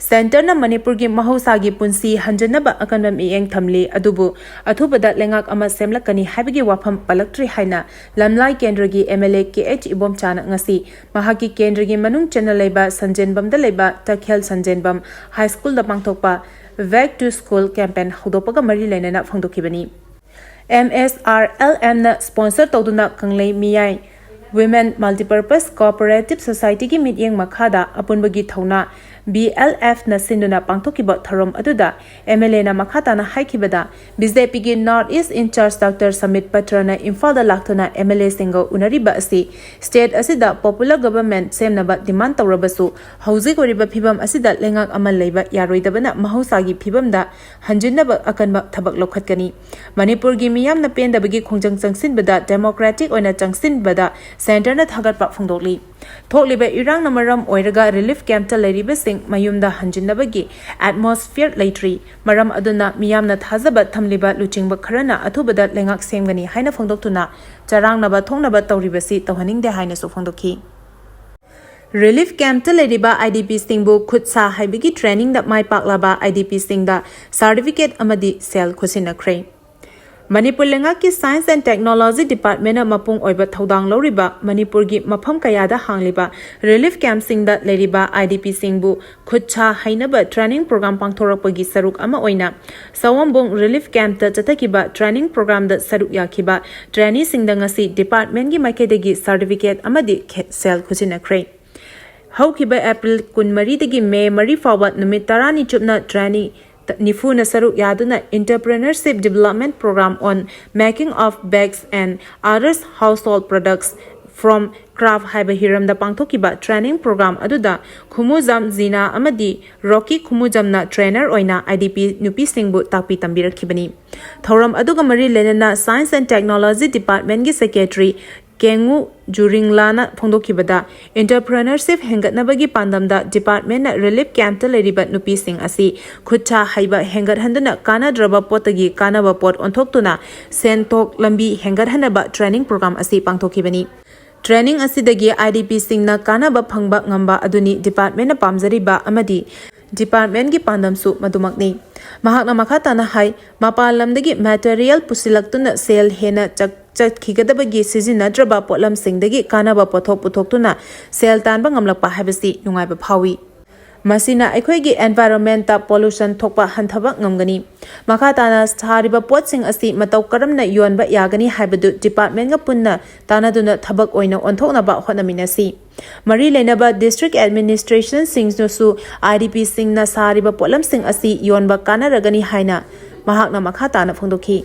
ꯁꯦꯟꯇꯔꯅ ꯃꯅꯤꯄꯨꯔꯒꯤ ꯃꯍꯧꯁꯥꯒꯤ ꯄꯨꯟꯁꯤ ꯍꯟꯖꯤꯟꯅꯕ ꯑꯀꯟꯕ ꯃꯤꯠꯌꯦꯡ ꯊꯝꯂꯤ, ꯑꯗꯨꯕꯨ ꯑꯊꯨꯕꯗ ꯂꯩꯉꯥꯛ ꯑꯃ ꯁꯦꯝꯂꯛꯀꯅꯤ ꯍꯥꯏꯕꯒꯤ ꯋꯥꯐꯝ ꯄꯜꯂꯛꯇ꯭ꯔꯤ ꯍꯥꯏꯅ ꯂꯝꯂꯥꯏ ꯀꯦꯟꯗ꯭ꯔꯒꯤ M L A K H ꯏꯕꯣꯝꯆꯥꯅ ꯉꯁꯤ ꯃꯍꯥꯛꯀꯤ ꯀꯦꯟꯗ꯭ꯔꯒꯤ ꯃꯅꯨꯡ ꯆꯟꯅ ꯂꯩꯕ ꯁꯟꯖꯦꯟꯕꯝꯗ ꯂꯩꯕ ꯇꯈꯦꯜ ꯁꯟꯖꯦꯟꯕꯝ ꯍꯥꯏ ꯁ꯭ꯀꯨꯜꯗ ꯄꯥꯡꯊꯣꯛꯄ Back to School campaign ꯍꯧꯗꯣꯛꯄꯒ ꯃꯔꯤ ꯂꯩꯅꯅ ꯐꯣꯡꯗꯣꯛꯈꯤꯕꯅꯤ꯫ ꯑꯦꯝ ꯑꯦꯁ ꯑꯥꯔ ꯑꯦꯜ ꯑꯦꯝꯅ ꯁ꯭ꯄꯣꯟꯁꯔ ꯇꯧꯗꯨꯅ ꯀꯪꯂꯩ ꯃꯤꯌꯥꯏ Women Multipurpose Cooperative Societyꯒꯤ ꯃꯤꯠꯌꯦꯡ ꯃꯈꯥꯗ ꯑꯄꯨꯟꯕꯒꯤ ꯊꯧꯅꯥ, ꯕꯤ ꯑꯦꯜ ꯑꯦꯐꯅ ꯁꯤꯟꯗꯨꯅ ꯄꯥꯡꯊꯣꯛꯈꯤꯕ ꯊꯧꯔꯝ ꯑꯗꯨꯗ ꯑꯦꯝ ꯑꯦꯜ ꯑꯦꯅ ꯃꯈꯥ ꯇꯥꯅ ꯍꯥꯏꯈꯤꯕꯗ, ꯕꯤ ꯖꯦ ꯄꯤꯒꯤ North East in charge doctor Sambit ꯄꯇ꯭ꯔꯅ ꯏꯝꯐꯥꯜꯗ ꯂꯥꯛꯇꯨꯅ ꯑꯦꯝ ꯑꯦꯜ ꯑꯦꯁꯤꯡꯒ ꯎꯅꯔꯤꯕ ꯑꯁꯤ ꯁ꯭ꯇꯦꯠ ꯑꯁꯤꯗ ꯄꯣꯄꯨꯂꯔ ꯒꯚꯔꯟꯃꯦꯟꯠ ꯁꯦꯝꯅꯕ ꯗꯤꯃꯥꯟꯗ ꯇꯧꯔꯕꯁꯨ, ꯍꯧꯖꯤꯛ ꯑꯣꯏꯔꯤꯕ ꯐꯤꯕꯝ ꯑꯁꯤꯗ ꯂꯩꯉꯥꯛ ꯑꯃ ꯂꯩꯕ ꯌꯥꯔꯣꯏꯗꯕꯅ ꯃꯍꯧꯁꯥꯒꯤ ꯐꯤꯕꯝꯗ ꯍꯟꯖꯤꯟꯅꯕ ꯑꯀꯟꯕ ꯊꯕꯛ ꯂꯧꯈꯠꯀꯅꯤ꯫ ꯃꯅꯤꯄꯨꯔꯒꯤ ꯃꯤꯌꯥꯝꯅ ꯄꯦꯟꯗꯕꯒꯤ ꯈꯣꯡꯖꯪ ꯆꯪꯁꯤꯟꯕꯗ, ꯗꯦꯃꯣꯀ꯭ꯔꯦꯇꯤꯛ ꯑꯣꯏꯅ ꯆꯪꯁꯤꯟꯕꯗ ꯁꯦꯟꯇꯔꯅ ꯊꯥꯒꯠꯄ ꯐꯣꯡꯗꯣꯛꯂꯤ꯫ ꯊꯣꯛꯂꯤꯕ ꯏꯔꯥꯡꯅ ꯃꯔꯝ ꯑꯣꯏꯔꯒ ꯔꯤꯂꯤꯐ ꯀꯦꯝꯞꯇ ꯂꯩꯔꯤꯕꯁꯤꯡ ꯃꯌꯨꯝꯗ ꯍꯟꯖꯤꯟꯅꯕꯒꯤ ꯑꯦꯠꯃꯣꯁꯐꯤꯌꯔ ꯂꯩꯇ꯭ꯔꯤ꯫ ꯃꯔꯝ ꯑꯗꯨꯅ ꯃꯤꯌꯥꯝꯅ ꯊꯥꯖꯕ ꯊꯝꯂꯤꯕ ꯂꯨꯆꯤꯡꯕ ꯈꯔꯅ ꯑꯊꯨꯕꯗ ꯂꯩꯉꯥꯛ ꯁꯦꯝꯒꯅꯤ ꯍꯥꯏꯅ ꯐꯣꯡꯗꯣꯛꯇꯨꯅ ꯆꯔꯥꯡꯅꯕ ꯊꯣꯛꯅꯕ ꯇꯧꯔꯤꯕꯁꯤ ꯇꯧꯍꯟꯅꯤꯡꯗꯦ ꯍꯥꯏꯅꯁꯨ ꯐꯣꯡꯗꯣꯛꯈꯤ꯫ ꯔꯤꯂꯤꯐ ꯀꯦꯝꯞꯇ ꯂꯩꯔꯤꯕ IDPꯁꯤꯡꯕꯨ ꯈꯨꯠ ꯁꯥ ꯍꯩꯕꯒꯤ ꯇ꯭ꯔꯦꯅꯤꯡꯗ ꯃꯥꯏ ꯄꯥꯛꯂꯕ IDPꯁꯤꯡꯗ ꯁꯥꯔꯇꯤꯐꯤꯀꯦꯠ ꯑꯃꯗꯤ ꯁꯦꯜ ꯈꯨꯠꯁꯤꯟꯅꯈ꯭ꯔꯦ꯫ ꯃꯅꯤꯄꯨꯔ ꯂꯩꯉꯥꯛꯀꯤ Science and Technology Departmentꯅ ꯃꯄꯨꯡ ꯑꯣꯏꯕ ꯊꯧꯗꯥꯡ ꯂꯧꯔꯤꯕ ꯃꯅꯤꯄꯨꯔꯒꯤ ꯃꯐꯝ ꯀꯌꯥꯗ ꯍꯥꯡꯂꯤꯕ ꯔꯤꯂꯤꯐ ꯀꯦꯝꯞꯁꯤꯡꯗ ꯂꯩꯔꯤꯕ IDPꯁꯤꯡꯕꯨ ꯈꯨꯠ ꯁꯥ ꯍꯩꯅꯕ ꯇ꯭ꯔꯦꯅꯤꯡ ꯄ꯭ꯔꯣꯒ꯭ꯔꯥꯝ ꯄꯥꯡꯊꯣꯔꯛꯄꯒꯤ ꯁꯔꯨꯛ ꯑꯃ ꯑꯣꯏꯅ ꯁꯑꯣꯝꯕꯨꯡ ꯔꯤꯂꯤꯐ ꯀꯦꯝꯞꯇ ꯆꯠꯊꯈꯤꯕ ꯇ꯭ꯔꯦꯅꯤꯡ ꯄ꯭ꯔꯣꯒ꯭ꯔꯥꯝꯗ ꯁꯔꯨꯛ ꯌꯥꯈꯤꯕ ꯇ꯭ꯔꯦꯅꯤꯁꯤꯡꯗ ꯉꯁꯤ ꯗꯤꯄꯥꯔꯠꯃꯦꯟꯒꯤ ꯃꯥꯏꯀꯩꯗꯒꯤ ꯁꯥꯔꯇꯤꯐꯤꯀꯦꯠ ꯑꯃꯗꯤ ꯈꯦ-, ꯁꯦꯜ ꯈꯨꯠꯁꯤꯟꯅꯈ꯭ꯔꯦ꯫ ꯍꯧꯈꯤꯕ ꯑꯦꯄ꯭ꯔꯤꯜ ꯀꯨꯟꯃꯔꯤꯗꯒꯤ ꯃꯦ ꯃꯔꯤ ꯐꯥꯎꯕ ꯅꯨꯃꯤꯠ ꯇꯔꯥꯅꯤ ꯆꯨꯞꯅ ꯇ꯭ꯔꯦꯅꯤ ꯅꯤꯐꯨꯅ ꯁꯔꯨꯛ ꯌꯥꯗꯨꯅ Entrepreneurship Development Program on Making of Bags and Others Household Products from Craft ꯍꯥꯏꯕ ꯍꯤꯔꯝꯗ ꯄꯥꯡꯊꯣꯛꯈꯤꯕ ꯇ꯭ꯔꯦꯅꯤꯡ ꯄ꯭ꯔꯣꯒ꯭ꯔꯥꯝ ꯑꯗꯨꯗ ꯈꯨꯃꯨꯖꯝ ꯖꯤꯅꯥ ꯑꯃꯗꯤ ꯔꯣꯀꯤ ꯈꯨꯃꯨꯖꯝꯅ ꯇ꯭ꯔꯦꯅꯔ ꯑꯣꯏꯅ IDP ꯅꯨꯄꯤꯁꯤꯡꯕꯨ ꯇꯥꯛꯄꯤ ꯇꯝꯕꯤꯔꯛꯈꯤꯕꯅꯤ꯫ ꯊꯧꯔꯝ ꯑꯗꯨꯒ ꯃꯔꯤ ꯂꯩꯅꯅ Science and Technology Departmentꯀꯤ ꯁꯦꯀ꯭ꯔꯦꯇꯔꯤ ꯀꯦꯡꯉꯨ ꯖꯨꯔꯤꯡꯂꯥꯅ ꯐꯣꯡꯗꯣꯛꯈꯤꯕꯗ, ꯑꯦꯟꯇꯔꯄ꯭ꯔꯦꯅꯔꯁꯤꯞ ꯍꯦꯟꯒꯠꯅꯕꯒꯤ ꯄꯥꯟꯗꯝꯗ ꯗꯤꯄꯥꯔꯠꯃꯦꯟꯅ ꯔꯤꯂꯤꯐ ꯀꯦꯝꯞꯇ ꯂꯩꯔꯤꯕ ꯅꯨꯄꯤꯁꯤꯡ ꯑꯁꯤ ꯈꯨꯠ ꯁꯥ ꯍꯩꯕ ꯍꯦꯟꯒꯠꯍꯟꯗꯨꯅ ꯀꯥꯟꯅꯗ꯭ꯔꯕ ꯄꯣꯠꯇꯒꯤ ꯀꯥꯟꯅꯕ ꯄꯣꯠ ꯑꯣꯟꯊꯣꯛꯇꯨꯅ ꯁꯦꯟꯊꯣꯛ ꯂꯝꯕꯤ ꯍꯦꯟꯒꯠꯍꯟꯅꯕ ꯇ꯭ꯔꯦꯅꯤꯡ ꯄ꯭ꯔꯣꯒ꯭ꯔꯥꯝ ꯑꯁꯤ ꯄꯥꯡꯊꯣꯛꯈꯤꯕꯅꯤ꯫ ꯇ꯭ꯔꯦꯅꯤꯡ ꯑꯁꯤꯗꯒꯤ IDPꯁꯤꯡꯅ ꯀꯥꯟꯅꯕ ꯐꯪꯕ ꯉꯝꯕ ꯑꯗꯨꯅꯤ ꯗꯤꯄꯥꯔꯠꯃꯦꯟꯅ ꯄꯥꯝꯖꯔꯤꯕ ꯑꯃꯗꯤ ꯗꯤꯄꯥꯔꯠꯃꯦꯟꯒꯤ ꯄꯥꯟꯗꯝꯁꯨ ꯃꯗꯨꯃꯛꯅꯤ꯫ ꯃꯍꯥꯛꯅ ꯃꯈꯥ ꯇꯥꯅ ꯍꯥꯏ, ꯃꯄꯥꯟ ꯂꯝꯗꯒꯤ ꯃꯦꯇꯔꯤꯌꯦꯜ ꯄꯨꯁꯤꯜꯂꯛꯇꯨꯅ ꯁꯦꯜ ꯍꯦꯟꯅ ꯆꯠ-, ꯆꯠꯈꯤꯒꯗꯕꯒꯤ ꯁꯤꯖꯤꯟꯅꯗ꯭ꯔꯕ ꯄꯣꯠꯂꯝꯁꯤꯡꯗꯒꯤ ꯀꯥꯟꯅꯕ ꯄꯣꯠꯊꯣꯛ ꯄꯨꯊꯣꯛꯇꯨꯅ ꯁꯦꯜ ꯇꯥꯟꯕ ꯉꯝꯂꯛꯄ ꯍꯥꯏꯕꯁꯤ ꯅꯨꯡꯉꯥꯏꯕ ꯐꯥꯎꯏ꯫ ꯃꯁꯤꯅ ꯑꯩꯈꯣꯏꯒꯤ ꯑꯦꯟꯚꯥꯏꯔꯣꯟꯃꯦꯟꯇ ꯄꯣꯂꯨꯁꯟ ꯊꯣꯛꯄ ꯍꯟꯊꯕ ꯉꯝꯒꯅꯤ꯫ ꯃꯈꯥ ꯇꯥꯅ ꯁꯥꯔꯤꯕ ꯄꯣꯠꯁꯤꯡ ꯑꯁꯤ ꯃꯇꯧ ꯀꯔꯝꯅ ꯌꯣꯟꯕ ꯌꯥꯒꯅꯤ ꯍꯥꯏꯕꯗꯨ ꯗꯤꯄꯥꯔꯠꯃꯦꯟꯒ ꯄꯨꯟꯅ ꯇꯥꯟꯅꯗꯨꯅ ꯊꯕꯛ ꯑꯣꯏꯅ ꯑꯣꯟꯊꯣꯛꯅꯕ ꯍꯣꯠꯅꯃꯤꯟꯅꯁꯤ꯫ ꯃꯔꯤ ꯂꯩꯅꯕ ꯗꯤꯁꯇ꯭ꯔꯤꯛ ꯑꯦꯗꯃꯤꯅꯤꯁꯇ꯭ꯔꯦꯁꯟꯁꯤꯡꯅꯁꯨ IDPꯁꯤꯡꯅ ꯁꯥꯔꯤꯕ ꯄꯣꯠꯂꯝꯁꯤꯡ ꯑꯁꯤ ꯌꯣꯟꯕ ꯀꯥꯟꯅꯔꯒꯅꯤ ꯍꯥꯏꯅ ꯃꯍꯥꯛꯅ ꯃꯈꯥ ꯇꯥꯅ ꯐꯣꯡꯗꯣꯛꯈꯤ꯫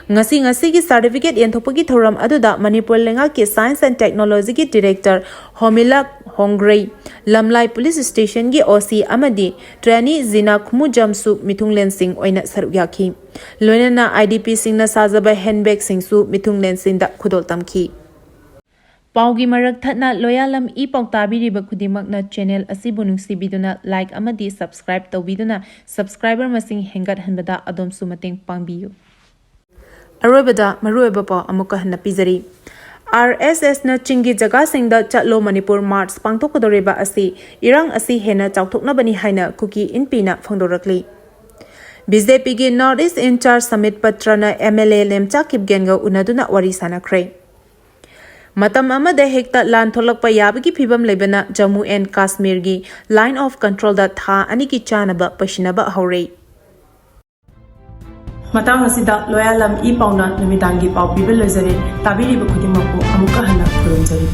ꯉꯁꯤ ꯉꯁꯤꯒꯤ ꯁꯥꯔꯇꯤꯐꯤꯀꯦꯠ ꯌꯦꯟꯊꯣꯛꯄꯒꯤ ꯊꯧꯔꯝ ꯑꯗꯨꯗ ꯃꯅꯤꯄꯨꯔ ꯂꯩꯉꯥꯛꯀꯤ Science and Technologyꯒꯤ Director ꯍꯣꯃꯤꯂꯥ ꯍꯣꯡꯒ꯭ꯔꯩ, ꯂꯝꯂꯥꯏ ꯄꯨꯂꯤꯁ ꯁ꯭ꯇꯦꯁꯟꯒꯤ OC ꯑꯃꯗꯤ ꯇ꯭ꯔꯦꯅꯤ ꯖꯤꯅꯥ ꯈꯨꯃꯨꯖꯝꯁꯨ ꯃꯤꯊꯨꯡꯂꯦꯟꯁꯤꯡ ꯑꯣꯏꯅ ꯁꯔꯨꯛ ꯌꯥꯈꯤ꯫ ꯂꯣꯏꯅꯅ IDPꯁꯤꯡꯅ ꯁꯥꯖꯕ ꯍꯦꯟꯕꯦꯒꯁꯤꯡꯁꯨ ꯃꯤꯊꯨꯡꯂꯦꯟꯁꯤꯡꯗ ꯈꯨꯗꯣꯜ ꯇꯝꯈꯤ꯫ ꯄꯥꯎꯒꯤ ꯃꯔꯛ ꯊꯠꯅ ꯂꯣꯌꯥꯂꯝ ꯏ ꯄꯥꯎ ꯇꯥꯕꯤꯔꯤꯕ ꯈꯨꯗꯤꯡꯃꯛꯅ ꯆꯦꯅꯦꯜ ꯑꯁꯤꯕꯨ ꯅꯨꯡꯁꯤꯕꯤꯗꯨꯅ ꯂꯥꯏꯛ ꯑꯃꯗꯤ ꯁꯕꯁꯀ꯭ꯔꯥꯏꯕ ꯇꯧꯕꯤꯗꯨꯅ ꯁꯕꯁꯀ꯭ꯔꯥꯏꯕꯔ ꯃꯁꯤꯡ ꯍꯦꯟꯒꯠꯍꯟꯕꯗ ꯑꯗꯣꯝꯁꯨ ꯃꯇꯦꯡ ꯄꯥꯡꯕꯤꯌꯨ꯫ ꯑꯔꯣꯏꯕꯗ ꯃꯔꯨꯑꯣꯏꯕ ꯄꯥꯎ ꯑꯃꯨꯛꯀ ꯍꯟꯅ ꯄꯤꯖꯔꯤ꯫ ꯑꯥꯔ ꯑꯦꯁ ꯑꯦꯁꯅ ꯆꯤꯡꯒꯤ ꯖꯒꯥꯁꯤꯡꯗ ꯆꯠꯂꯣ ꯃꯅꯤꯄꯨꯔ ꯃꯥꯔꯆ ꯄꯥꯡꯊꯣꯛꯀꯗꯧꯔꯤꯕ ꯑꯁꯤ ꯏꯔꯥꯡ ꯑꯁꯤ ꯍꯦꯟꯅ ꯆꯥꯎꯊꯣꯛꯅꯕꯅꯤ ꯍꯥꯏꯅ ꯀꯨꯀꯤ ꯏꯟꯄꯤꯅ ꯐꯣꯡꯗꯣꯔꯛꯂꯤ꯫ ꯕꯤ ꯖꯦ ꯄꯤꯒꯤ ꯅꯣꯔꯠ ꯏꯁ ꯏꯟꯆꯥꯔꯖ ꯁꯃꯤꯠ ꯄꯇ꯭ꯔꯅ ꯑꯦꯝ ꯑꯦꯜ ꯑꯦ ꯂꯦꯝꯆꯥ ꯀꯤꯞꯒꯦꯟꯒ ꯎꯅꯗꯨꯅ ꯋꯥꯔꯤ ꯁꯥꯟꯅꯈ꯭ꯔꯦ꯫ ꯃꯇꯝ ꯑꯃꯗ ꯍꯦꯛꯇ ꯂꯥꯟ ꯊꯣꯛꯂꯛꯄ ꯌꯥꯕꯒꯤ ꯐꯤꯕꯝ ꯂꯩꯕꯅ ꯖꯝꯃꯨ ꯑꯦꯟ ꯀꯥꯁꯃꯤꯔꯒꯤ ꯂꯥꯏꯟ ꯑꯣꯐ ꯀꯟꯇ꯭ꯔꯣꯜꯗ ꯊꯥ ꯑꯅꯤꯒꯤ ꯆꯥꯅꯕ ꯄꯩꯁꯤꯟꯅꯕ ꯍꯧꯔꯦ꯫ ꯃꯇꯥꯡ ꯑꯁꯤꯗ ꯂꯣꯌꯥꯂꯝ ꯏ ꯄꯥꯎꯅ ꯅꯨꯃꯤꯗꯥꯡꯒꯤ ꯄꯥꯎ ꯄꯤꯕ ꯂꯣꯏꯖꯔꯦ꯫ ꯇꯥꯕꯤꯔꯤꯕ ꯈꯨꯗꯤꯡꯃꯛꯄꯨ ꯑꯃꯨꯛꯀ ꯍꯟꯅ ꯈꯨꯔꯨꯝꯖꯔꯤ꯫